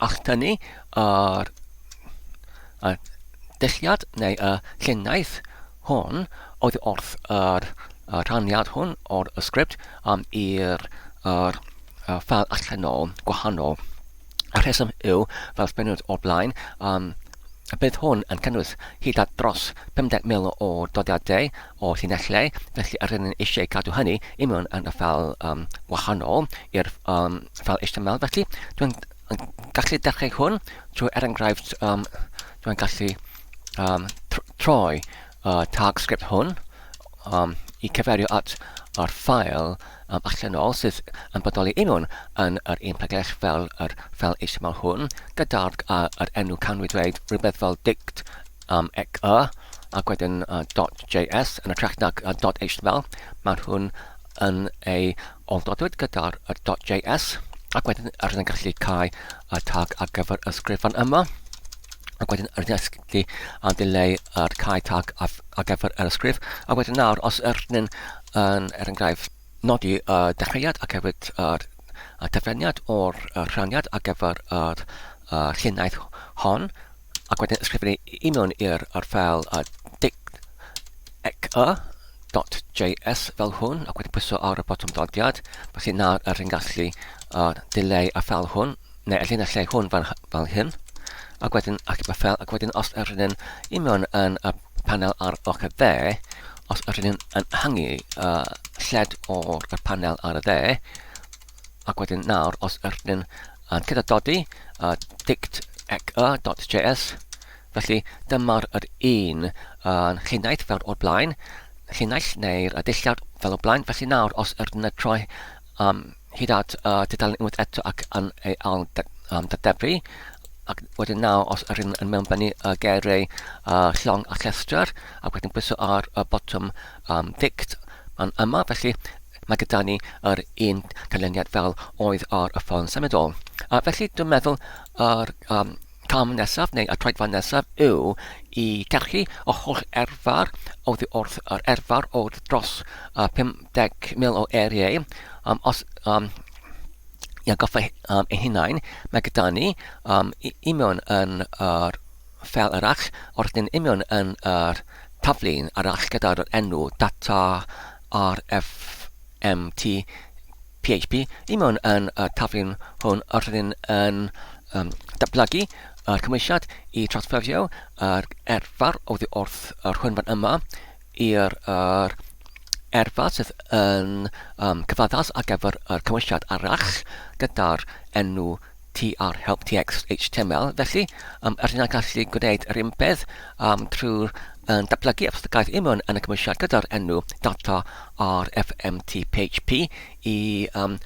alltynnu yr y dulliad neu y lluniaeth hwn oddi wrth yr y rhaniad hwn o'r y sgript um, i'r yr, y ffeil allanol gwahanol. Y rheswm yw, fel sbeniwyd o'r blaen, um, y bydd hwn yn cynnwys hyd at dros 50,000 o doddiadau o llinellau, felly yr ydyn eisiau cadw hynny i mewn yn y ffeil um, wahanol i'r um, ffeil HTML. Felly, dwi'n gallu dechrau hwn trwy er enghraifft, um, dwi'n gallu um, troi y tag sgript hwn um, i cyfeirio at yr ffael um, allanol sydd yn bodoli union yn yr un pregeth fel yr ffeil HTML hwn, gyda'r uh, yr enw canwy dweud rhywbeth fel dict um, ec y ac wedyn uh, .js yn ytrach nag uh, .html. Mae hwn yn ei oldodwyd gyda'r .js ac wedyn rydyn yn gallu cael y tag ar gyfer y sgrifan yma ac wedyn rydyn yn gallu dileu yr cae tag ar, ar gyfer yr ysgrif a wedyn nawr os ydyn yn er enghraifft nodi y dechreuad ac hefyd yr y terfyniad o'r rhaniad ar gyfer yr lluniaeth hon ac wedyn ysgrifennu i mewn i'r ffeil dict ec y .js fel hwn ac wedyn pwyso ar y botwm dodiad felly nawr yr yn gallu uh, dileu y ffeil hwn neu y llinellau hwn fel, fel hyn ac wedyn achub y ffeil ac wedyn os yr yn i mewn yn y panel ar ochr dde os yr yn yn hangu uh, lled o'r y panel ar y dde ac wedyn nawr os yr yn yn gyda dodi uh, dict ec y dot js. Felly dyma'r yr un yn llinell fel o'r blaen, llinell neu'r dillad fel o'r blaen. Felly nawr os ydyn yn troi um, hyd at y tudalen unwaith eto ac yn ei ail um, dadebru, ac wedyn nawr os ydyn yn mewnbynnu y geiriau uh, llong a llestr ac wedyn pwyso ar y botwm um, dict fan yma, felly mae gyda ni yr un canlyniad fel oedd ar y ffôn symudol. A felly dwi'n meddwl yr um, cam nesaf neu y troedfan nesaf yw i gerchu y holl erfar oddi wrth yr erfar o dros uh, 50,000 o eiriau. Um, os um, i atgoffa um, ein hunain, mae gyda ni um, i, i mewn yn yr ffeil arall, o'r dyn union yn yr taflun arall gyda'r enw data RFMT PHP. I mewn yn y taflun hwn, yr ydyn yn um, datblygu y cymwysiad i trawsffurfio yr erfar oddi wrth yr hwynfan yma i'r yr erfa sydd yn um, cyfaddas ar gyfer yr cymwysiad arall gyda'r enw TR help TX HTML. Felly, um, yr hyn gallu gwneud yr un peth um, trwy'r um, datblygu ystagaeth union yn y cymwysiad gyda'r enw data RFMTPHP i um,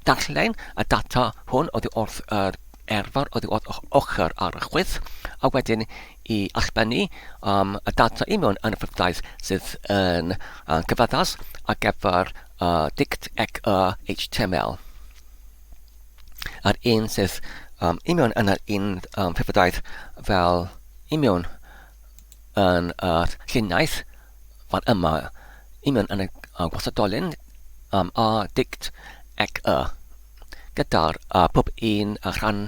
darllen y data hwn oddi wrth yr erfar oddi wrth ochr ar y chwith, a wedyn i allbennu um, y data union yn y ffurfdaith sydd yn uh, cyfaddas ar gyfer uh, dict ec y HTML. A'r un sydd um, union yn yr un um, ffurfdaith fel union yn yr lluniaeth fan yma, union yn y uh, gwasadolyn um, a dict ec y, gyda'r uh, pob un uh, rhan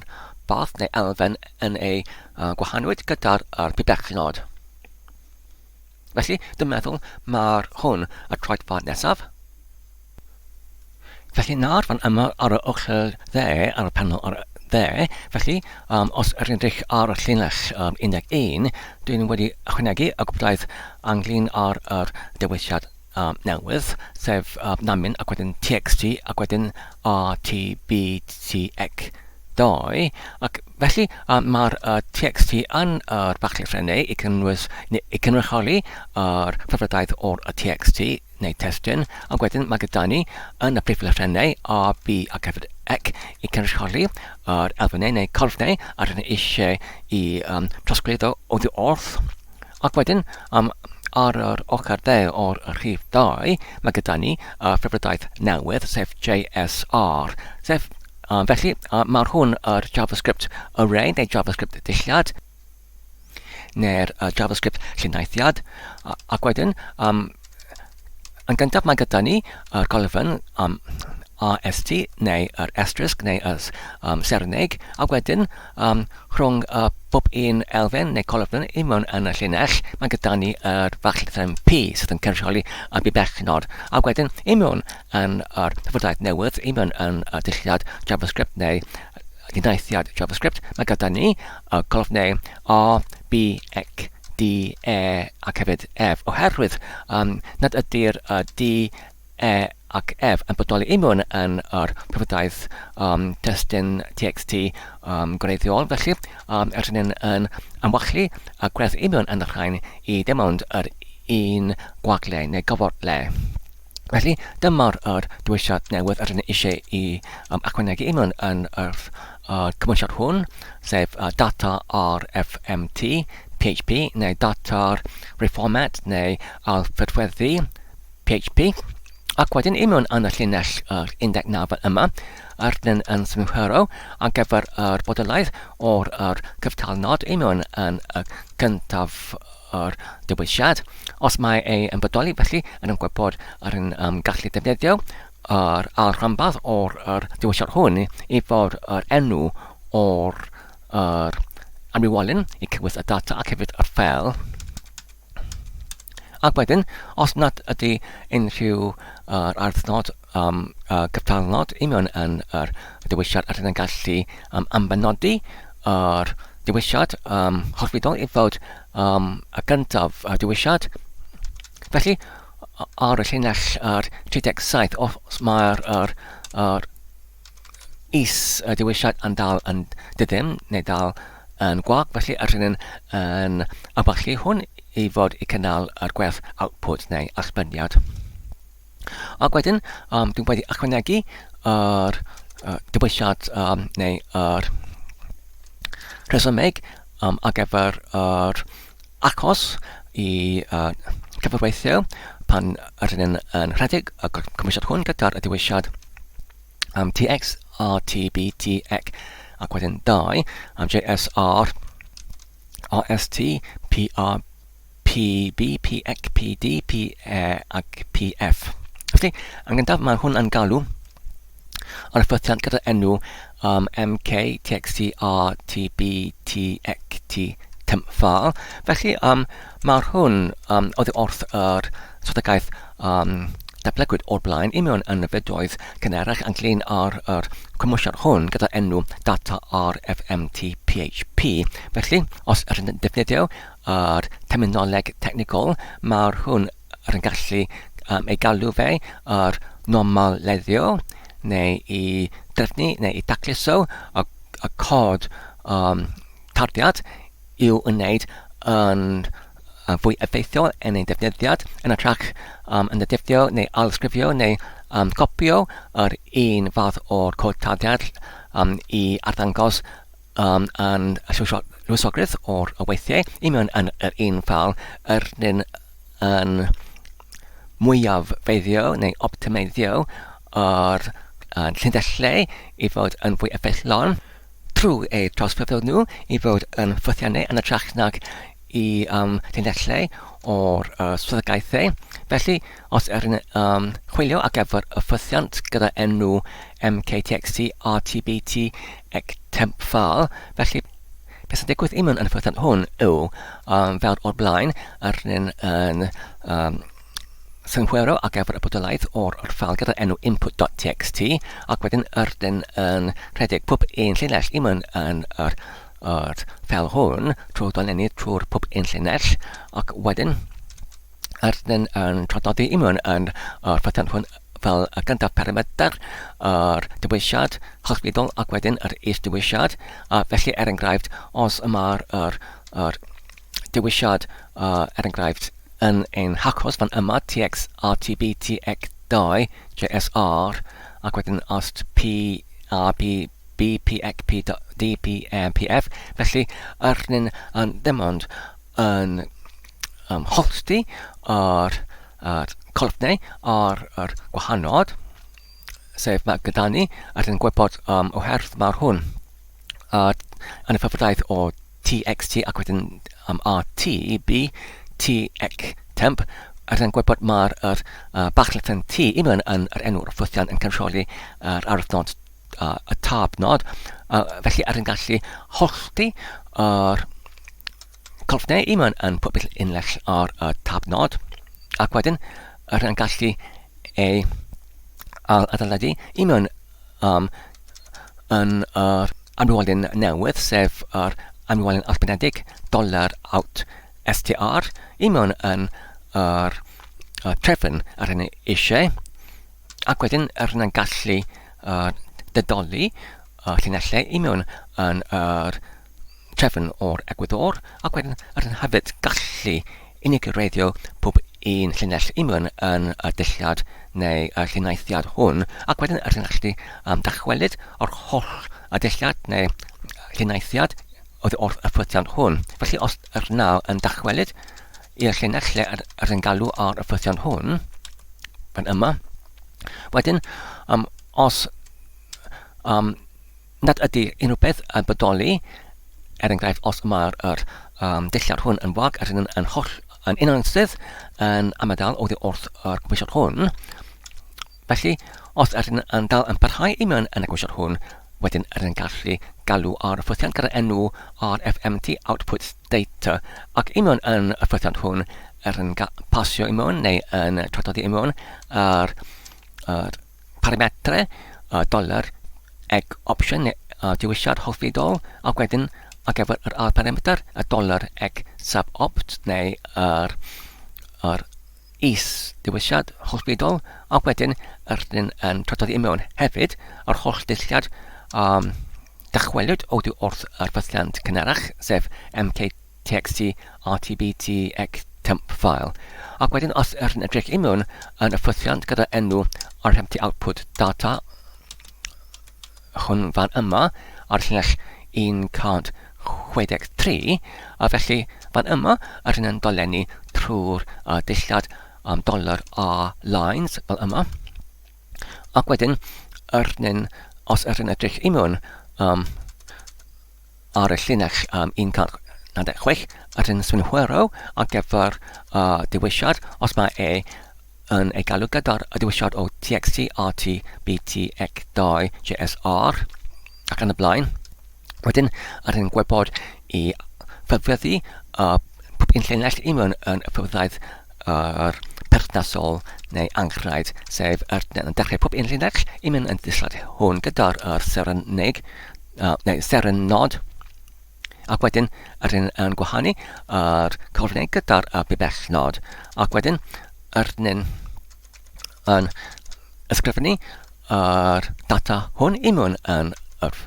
bath neu elfen yn ei uh, gwahanwyd gyda'r uh, pibellnod. Felly, dwi'n meddwl mae'r hwn y troedfan nesaf. Felly nawr fan yma ar y ochr dde, ar y panel ar y dde, felly um, os yr edrych ar y llinell um, 11, dwi'n wedi ychwanegu y gwybodaeth ynglyn ar yr dewisiad um, newydd, sef um, namin ac wedyn txt ac wedyn rtbtx 2, ac felly um, mae'r uh, txt yn yr bach llythrennau i cynnwys, neu i cynrychioli yr ffurfredaeth o'r txt neu testun, ac wedyn mae gyda ni yn y prif lythrennau A, B ac hefyd C i cynrychioli yr elfennau neu corfnau a rydyn ni eisiau i um, trosglwyddo oddi wrth. Ac wedyn, um, ar yr ochr dde o'r rhif 2, mae gyda ni y ffurfredaeth newydd, sef JSR. Sef, um, felly, uh, mae'r hwn yr JavaScript array neu JavaScript dillad, neu'r uh, JavaScript llundaethiad, ac wedyn, um, yn gyntaf mae gyda ni yr golofn um, AST neu yr asterisk neu yr um, serneg, a wedyn um, rhwng uh, bob un elfen neu colofn i mewn yn y llinell, mae gyda ni yr fach llythrennau P sydd yn cynrychioli y bibellnod, a wedyn i mewn yn yr hyfforddaidd newydd, i mewn yn y dulliad JavaScript neu dinaethiad JavaScript, mae gyda ni y colofnau A, B, C, D, E ac hefyd F, oherwydd um, nad ydy'r uh, D, E ac F yn bodoli union yn yr profiadaeth um, testun TXT um, gwreiddiol, felly um, rydyn ni'n yn amwallu a gwerth union yn y rhain i dim ond yr un gwagle neu gofod le. Felly, dyma'r yr dewisiad newydd yr ydyn ni eisiau i um, ychwanegu i mewn yn yr uh, cymwysiad hwn, sef uh, data RFMT, PHP, neu data'r reformat neu alffurfweddu PHP. Ac wedyn i mewn yn y llinell yr 19 fel yma, yr ydyn yn synhwyro ar gyfer yr bodolaeth o'r yr cyftalnod i mewn yn y cyntaf yr dewisiad. Os mae ei yn bodoli felly yn yn gwybod ar yn um, gallu defnyddio yr ail rhanbarth o'r yr dewisiad hwn i fod yr enw o'r yr amrywiolyn i cynnwys y data ac hefyd yr ffeil. Ac wedyn, os nad ydy unrhyw yr arddnod um, uh, cyftalnod i mewn yn yr dewisiad a yn gallu um, ambenodi yr dewisiad um, hollfidol i fod um, y gyntaf y dewisiad. Felly, ar y llinell yr 37, os mae'r yr, yr is y dewisiad yn dal yn diddim neu dal yn gwag, felly rydyn ni'n yn aballu hwn i fod i cynnal yr gwerth output neu allbyniad. Ac wedyn, um, dwi'n wedi ychwanegu yr uh, dewisiad um, neu yr rhesymeg um, ar gyfer yr achos i uh, cyfarweithio pan rydyn ni'n yn rhedeg y cymwysiad hwn gyda'r dewisiad um, TX, R, T, B, T, C, ac wedyn 2, um, J, S, R, R, S, T, P, R, P, B, P, C, P, D, P, E ac P, F. Felly, yn gyntaf, mae hwn yn galw ar y ffythiant gyda enw um, M, K, T, X, T, R, T, B, T, C, T, temp file. Felly, um, mae'r hwn um, oddi wrth yr strategaeth um, datblygwyd o'r blaen i mewn yn y fydoedd cynharach ynglyn â'r yr cymwysiad hwn gyda enw data RFMTPHP. Felly, os ydych yn defnyddio yr terminoleg technegol, mae'r hwn yn gallu um, ei galw fe yr normaleddio neu i drefnu neu i dacluso y, y cod um, tarddiad i'w wneud yn fwy effeithiol yn ei defnyddiad, yn hytrach um, yn defnyddio neu ailsgrifio neu um, copio yr un fath o'r cod tarddiad um, i arddangos um, yn llwysogrwydd o'r weithiau i mewn yn yr un ffal yr un yn mwyaf feiddio neu optimeiddio yr uh, llinellau i fod yn fwy effeithlon. trwy eu trawsffurfio nhw i fod yn ffythiannau yn hytrach nag i um, llinellau o'r uh, swyddogaethau. Felly, os er yn um, chwilio ar gyfer y ffythiant gyda enw MKTXT RTBT temp file, felly beth sy'n digwydd i mewn yn y ffythiant hwn yw, um, fel o'r blaen, yr un yn um, synhwyro ar gyfer y bodolaeth o'r ffeil gyda'r enw input.txt ac wedyn ydyn yn rhedeg pob un llinell i mewn yn yr, yr ffeil hwn trwy dolenni trwy'r pob un llinell ac wedyn ydyn yn traddodi i mewn yn yr ffythiant hwn fel y gyntaf parametr yr dewisiad hollfidol ac wedyn yr is-dewisiad a felly er enghraifft os mae'r yr, yr dewisiad uh, er enghraifft Yn ein hachos fan yma, TX RTB TX 2 JSR ac wedyn ast P R P B P X P D P M P F. Felly, yr ni'n yn ddim ond yn um, hollti yr, yr colofnau ar yr gwahanol, sef mae gyda ni, a dyn gwybod um, oherwydd mae'r hwn a yn y ffafriaeth o TXT ac wedyn um, RTB, TX temp, a rydyn gwybod mae'r yr, uh, bachleten T i mewn yn yr enw'r ffwythiant yn cynrychioli yr arwyddnod uh, y tab nod. Uh, felly rydyn gallu hollti yr colofnau i mewn yn pob unell ar y tab nod ac wedyn rydyn gallu ei adeiladu i mewn um, yn yr amrywiolyn newydd, sef yr amrywiolyn arbenedig dollar out str, i mewn yn yr uh, trefn yr hyn eisiau, ac wedyn yr hyn yn gallu uh, dydoli y llinellau i mewn yn yr trefn o'r egwyddor, ac wedyn yr hyn hefyd gallu integreiddio pob un llinell i mewn yn y dulliad neu y llundaethiad hwn, ac wedyn yr hyn gallu um, dychwelyd yr holl y dulliad neu llundaethiad oddi wrth y ffwythiant hwn. Felly os yr naw yn dychwelyd i'r llinell lle yr, yr yn galw ar y ffwythiant hwn, fan yma, wedyn um, os um, nad ydy unrhyw beth yn bodoli, er enghraifft os mae'r yr, um, dulliad hwn yn wag ac yn, yn holl yn unansydd yn amadael oddi wrth yr gymwysiad hwn. Felly, os ydyn yn dal yn parhau i mewn yn y gymwysiad hwn, wedyn ydyn yn gallu galw ar y ffwythiant gyda enw RFMT output data ac i mewn yn y ffwythiant hwn ydyn yn pasio i mewn neu yn traddodi i mewn yr, yr parametrau y doler eg opsiwn neu y dewisiad hollfidol ac wedyn ar gyfer yr ail parametr y doler eg sub opt neu yr, yr is dewisiad hollfidol ac wedyn yr yn, yn traddodi i mewn hefyd yr holl dulliad um, dychwelyd oddi wrth yr ffythiant cynharach, sef mktxt rtbt ec temp file. Ac wedyn os yr yn edrych i mewn yn y ffythiant gyda enw rmt output data hwn fan yma ar llinell 163, a felly fan yma yr yn yn dolenni trwy'r dillad am dollar a lines fel yma. Ac wedyn, yr nyn, os yr yn edrych i mewn um, ar y llinell um, 196, yr yn synhwyro ar gyfer uh, dewisiad, os mae e yn ei galw gyda'r dewisiad o TXT, RT, BT, X2, JSR ac yn y blaen. Wedyn, yr yn gwybod i ffurfweddu uh, pob un llinell i mewn yn y ffurfwedd yr perthnasol neu anghraid, sef yr yn dechrau pob un llinell i mewn yn dillad hwn gyda'r yr seren-nig, uh, neu seren-nod, ac wedyn yr un yn gwahanu yr cyfnod gyda'r uh, bibell-nod, ac wedyn yr un yn ysgrifennu yr data hwn i mewn yn yr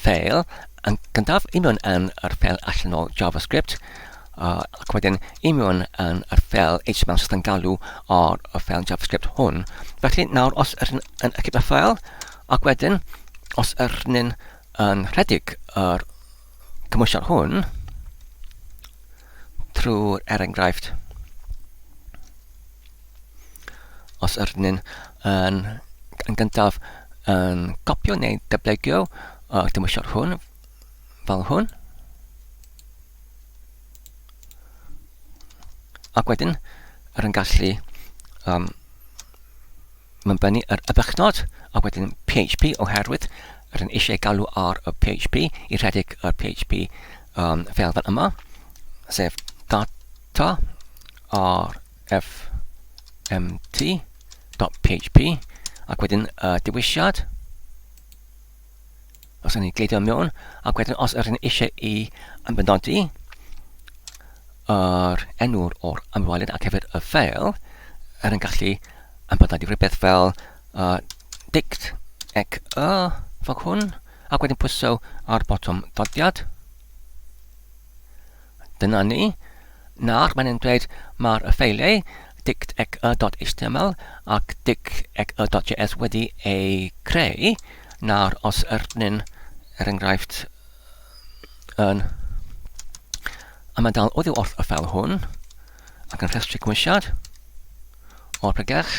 ffeil yn gyntaf i mewn yn yr ffeil allanol JavaScript uh, ac wedyn i mewn yn yr ffeil HTML sydd yn galw ar y ffeil JavaScript hwn. Felly nawr os ydyn yn achub y ffeil ac wedyn os ydyn yn rhedeg yr cymwysiad hwn trwy'r er enghraifft Os ydyn ni'n yn, yn gyntaf yn copio neu dyblegio y dymwysiad hwn fel hwn. Ac wedyn, yr yn gallu um, mynbennu yr ybychnod a wedyn PHP oherwydd yr yn eisiau galw ar y PHP i rhedeg yr PHP um, fel fan yma, sef data ar fmt.php ac wedyn y dewisiad os ydyn ni'n gleidio mewn ac wedyn os ydyn ni eisiau i ymbenodi yr enw'r o'r ymweliad ac hefyd y ffeil er yn gallu ymbenodi rhywbeth fel uh, dict ec y fel hwn ac wedyn pwyso ar botwm dodiad. Dyna ni. Nawr mae'n yn dweud mae'r ffeiliau dict.html ac dict.js wedi eu creu. Nawr os ydyn er enghraifft, yn ymadael oddi wrth y ffeil hwn ac yn rhestru cymwysiad o'r pregell.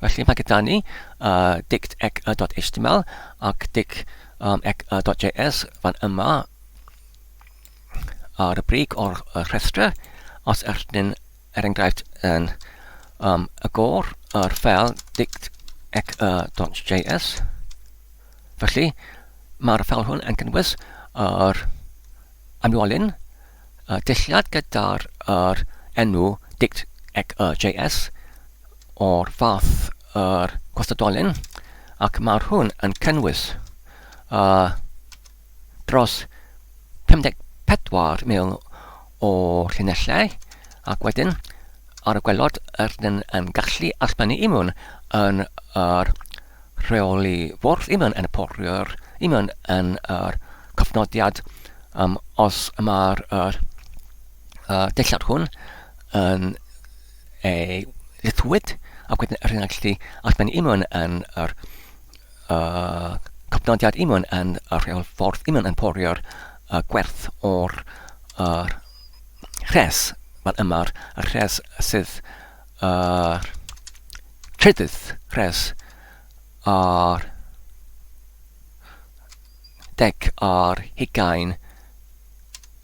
Felly mae gyda ni uh, dict.html ac dict.js fan yma ar y brig o'r rhestr, os ydyn er enghraifft yn um, agor yr ffeil dict.js. Felly, mae'r ffeil hwn yn cynnwys yr amrywiolyn y dulliad gyda'r yr enw dict.js o'r fath yr gwastadolyn ac mae'r hwn yn cynnwys uh, dros 54,000 o llinellau ac wedyn ar y gwelod rydyn yn gallu allbynnu i mewn yn yr rheoli fwrdd, i mewn yn y poriwr, i mewn yn yr cofnodiad um, os mae'r yr, uh, dillad hwn yn ei lithwyd ac wedyn rydyn yn gallu allbynnu i mewn yn yr y cofnodiad union yn y rheilffordd union yn porio'r uh, gwerth o'r uh, rhes fel yma'r rhes sydd yr uh, trydydd rhes ar deg ar hugain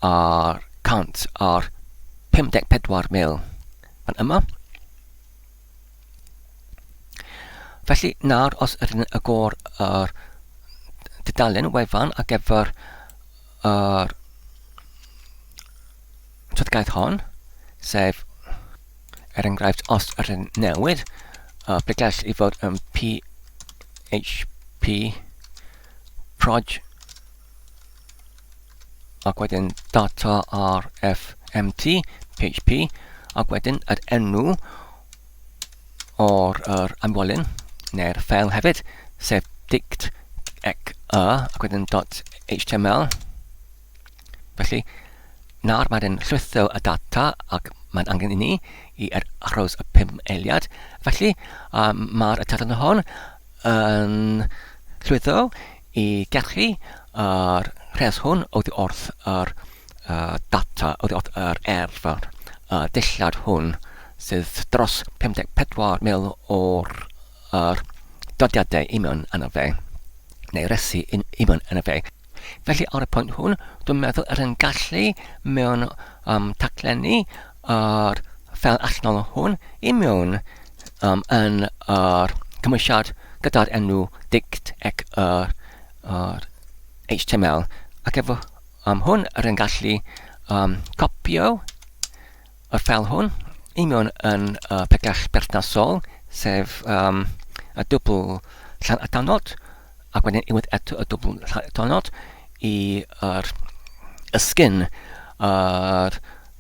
ar 100 ar 54,000 fan yma. Felly nawr os ydyn ni'n agor yr dudalen wefan ar gyfer yr strategaeth hon, sef er enghraifft os ydyn newid y pregell i fod yn PHP proj ac wedyn data RFMT PHP ac wedyn yr enw o'r yr amwelyn neu'r ffeil hefyd, sef dict ec y ac wedyn dot html. Felly, nawr mae'n llwytho y data ac mae'n angen i ni i aros y 5 eiliad. Felly, um, mae'r tudalen hon yn llwyddo i gellu yr rhes hwn oddi wrth yr uh, data, oddi wrth yr erf, y dillad hwn sydd dros 54,000 o'r yr dodiadau i mewn yno fe, neu resi i mewn yno fe. Felly ar y pwynt hwn, dwi'n meddwl yr yn gallu mewn um, taclenni yr ffeil allanol hwn i mewn um, yn yr cymwysiad gyda'r enw dict ac yr, yr HTML. Ac efo um, hwn yr yn gallu um, copio y ffeil hwn i mewn yn y pegell berthnasol, sef um, y dwbl llan atanod, ac wedyn unwaith eto y dwbl llan atanod i yr ysgyn yr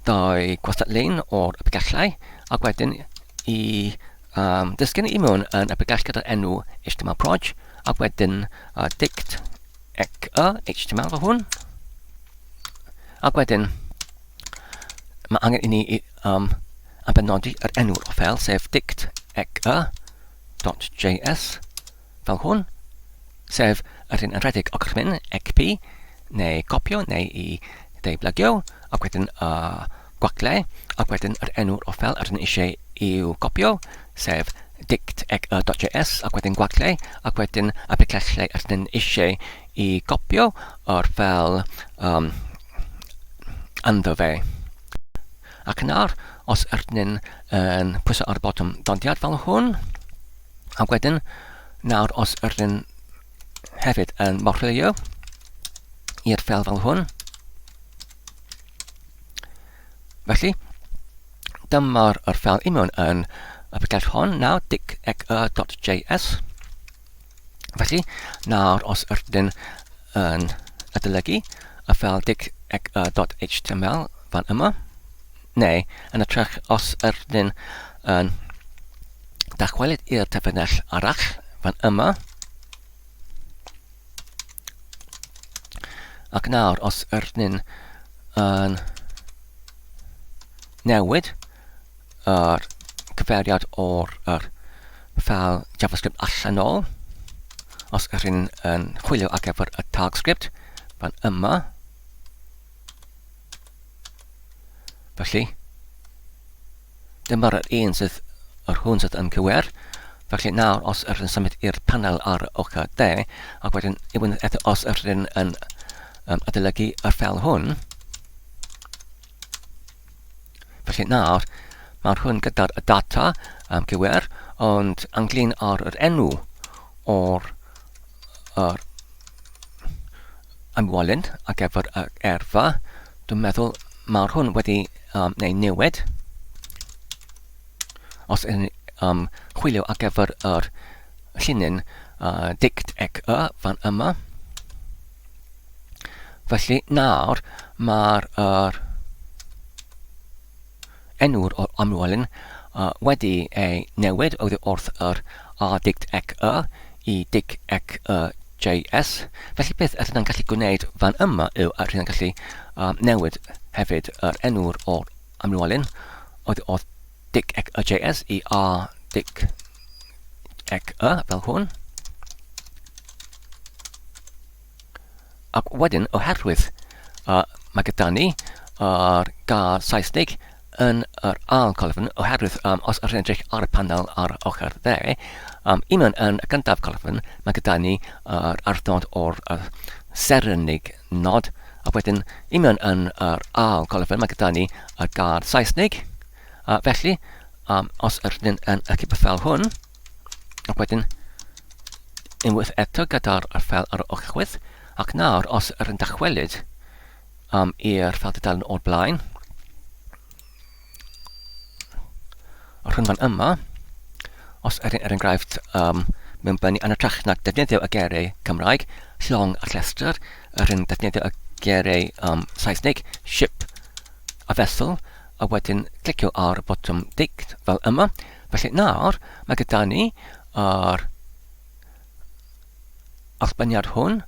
ddau gwastad lein o'r pegellau, ac wedyn i um, disgyn i mewn yn y pegell gyda'r enw HTML proj, ac wedyn uh, dict ec y HTML fel hwn, ac wedyn Mae angen i ni um, abenodi yr enw'r ffeil, sef dict ec y .js, fel hwn, sef yr un yn rhedeg o gorchymyn ecp, neu copio, neu i ddeublegio, ac wedyn y gwagle, ac wedyn yr enw'r o ffeil yr un eisiau i'w copio, sef dict ec y .js, ac wedyn gwagle, ac wedyn y picell yr un eisiau i gopio o'r ffeil um, ynddo fe. Ac nawr, os ydyn yn pwyso ar y botwm dodiad fel hwn, ac wedyn, nawr os ydyn hefyd yn morlio i'r ffeil fel hwn. Felly, dyma'r yr ffeil i mewn yn y picell hon, nawr, dic.js. Felly, nawr os ydyn yn adolygu y ffeil dic.html fan yma, neu yn ytrach os ydyn yn dychwelyd i'r terfynell arall fan yma, ac nawr os ydyn yn newid yr cyfeiriad o'r yr ffeil JavaScript allanol. Os ydych chi'n yn chwilio ar gyfer y tag script fan yma. Felly, dyma'r un sydd, yr hwn sydd yn cywir. Felly nawr, os ydych chi'n symud i'r panel ar ochr dde, ac wedyn unwaith eto os ydych chi'n yn, um, adolygu y ffeil hwn, Felly nawr, mae'r hwn gyda'r data um, gywir, ond ynglyn â'r yr enw o'r yr ymwelyn ar gyfer y erfa, dwi'n meddwl mae'r hwn wedi um, neu newid. Os yn um, chwilio ar gyfer yr llinyn uh, dict ec y fan yma, Felly nawr mae'r yr enw'r o'r amlwelyn uh, wedi ei newid oddi wrth yr A dict ec y i dic ec y JS. Felly beth ydyn ni'n gallu gwneud fan yma yw ydyn ni'n gallu uh, newid hefyd yr enw'r o'r amlwelyn oddi wrth dic ec y JS i A dic ec y fel hwn. Ac wedyn, oherwydd uh, mae gyda ni yr gair Saesneg yn yr ail colofn, oherwydd um, os ydych chi'n edrych ar y panel ar ochr dde, um, un yn y gyntaf colofn, mae gyda ni yr arddod o'r uh, serenig nod, a wedyn un yn yr ail colofn, mae gyda ni y gair Saesneg. Uh, felly, um, os ydyn yn y cybyffel hwn, Ac wedyn, unwaith eto gyda'r ffeil ar y chwith, ac nawr os yr yn dychwelyd um, i'r ffeil tudalen o'r blaen, y rhwng fan yma, os er, er enghraifft um, mewn bynu yn ytrach nag defnyddio y geiriau Cymraeg, llong a llestr, yr yn defnyddio y geiriau um, Saesneg, ship a vessel, a wedyn clicio ar y botwm dict fel yma. Felly nawr mae gyda ni yr allbyniad hwn.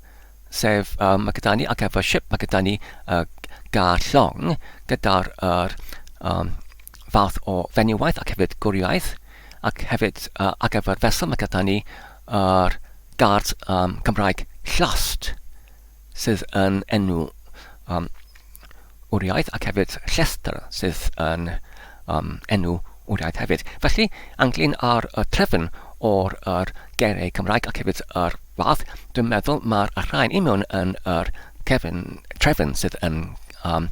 sef um, mae gyda ni ar gyfer ship, mae gyda ni gair llong gyda'r yr, um, fath o fenywaith ac hefyd gwriaeth, ac hefyd ar gyfer vessel mae gyda ni yr gair um, Cymraeg llast, sydd yn enw um, wriaeth ac hefyd llestr sydd yn um, enw wriaeth hefyd. Felly, ynglyn â'r y trefn o'r yr geiriau Cymraeg ac hefyd yr fath, dwi'n meddwl mae'r rhain i mewn yn yr cefn, trefn sydd yn um,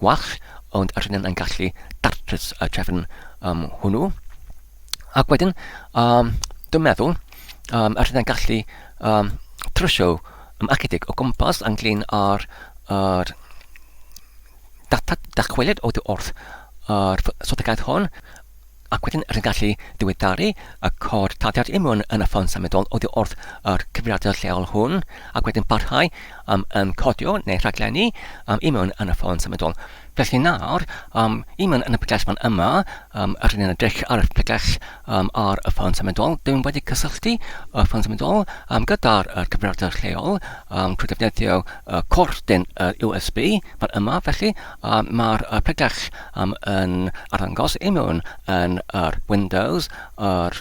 gwall, ond yr hyn yn gallu datrys y trefn um, hwnnw. Ac wedyn, um, dwi'n meddwl, um, yr hyn yn gallu um, trwsio um, ychydig o gwmpas ynglyn â'r yr data dychwelyd oddi wrth yr strategaeth hon, ac wedyn rydyn gallu diweddaru y cod tarddiad imiwn yn y ffôn symudol oddi wrth yr cyfeiriadur lleol hwn, ac wedyn parhau um, yn codio neu rhaglenni um, imiwn yn y ffôn symudol. Felly nawr, um, imiwn yn y pregell fan yma, um, rydyn ni'n edrych ar y pregell um, ar y ffôn symudol. Dwi'n wedi cysylltu y ffôn symudol um, gyda'r uh, cyfrifiadur lleol um, trwy defnyddio uh, cordyn uh, USB fan yma. Felly um, mae'r uh, pregell um, yn arddangos i mewn yn yr Windows, yr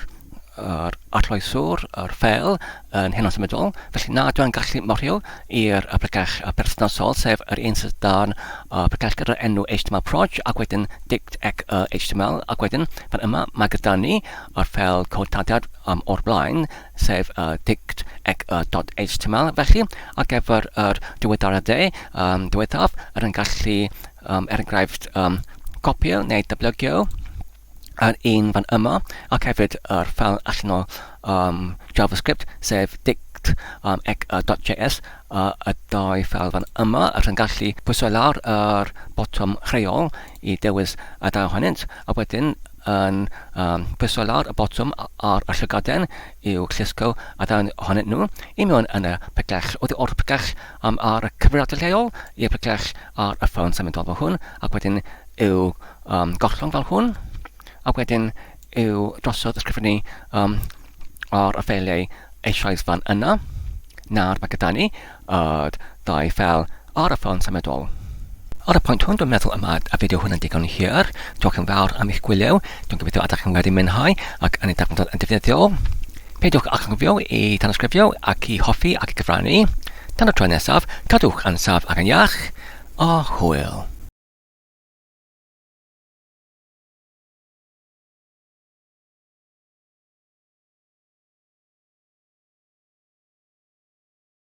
yr arloeswr, yr ffeil yn hynod symudol, felly na dwi'n gallu morio i'r pregell perthnasol, sef yr un sydd dan y pregell gyda'r enw HTML proj, ac wedyn dict ec y HTML, ac wedyn fan yma mae gyda ni yr ffeil cod taddiad um, o'r blaen, sef uh, dict ec y dot HTML, felly ar gyfer yr diweddariadau um, diwethaf, yr yn gallu, um, er enghraifft, um, copio neu dablygio yr un fan yma, ac hefyd yr ffeil allanol um, JavaScript, sef dict um, ec, uh, .js, uh, y dau ffeil fan yma, yr yn gallu pwyso lawr yr botwm rheol i dewis y dau ohonynt, a wedyn yn um, pwyso lawr y botwm ar y llygaden i'w llusgo y ddau ohonynt nhw i mewn yn y pregell, oddi o'r pregell um, ar y cyfrifiadur lleol i'r pregell ar y ffôn symudol fel hwn, ac wedyn i'w um, gollwng fel hwn, ac wedyn i'w drosodd ysgrifennu um, ar y ffeiliau eisoes fan yna. Nawr mae gyda ni yr ddau ffeil ar y ffôn symudol. Ar y pwynt hwn, dwi'n meddwl y mae y fideo hwn yn digon hir. Diolch yn fawr am eich gwylio. Dwi'n gobeithio ydych chi'n wedi mwynhau ac yn ei darganfod yn defnyddiol. Peidiwch â anghofio i tanysgrifio ac i hoffi ac i gyfrannu. Tan y tro nesaf, cadwch yn saff ac yn iach, a hwyl.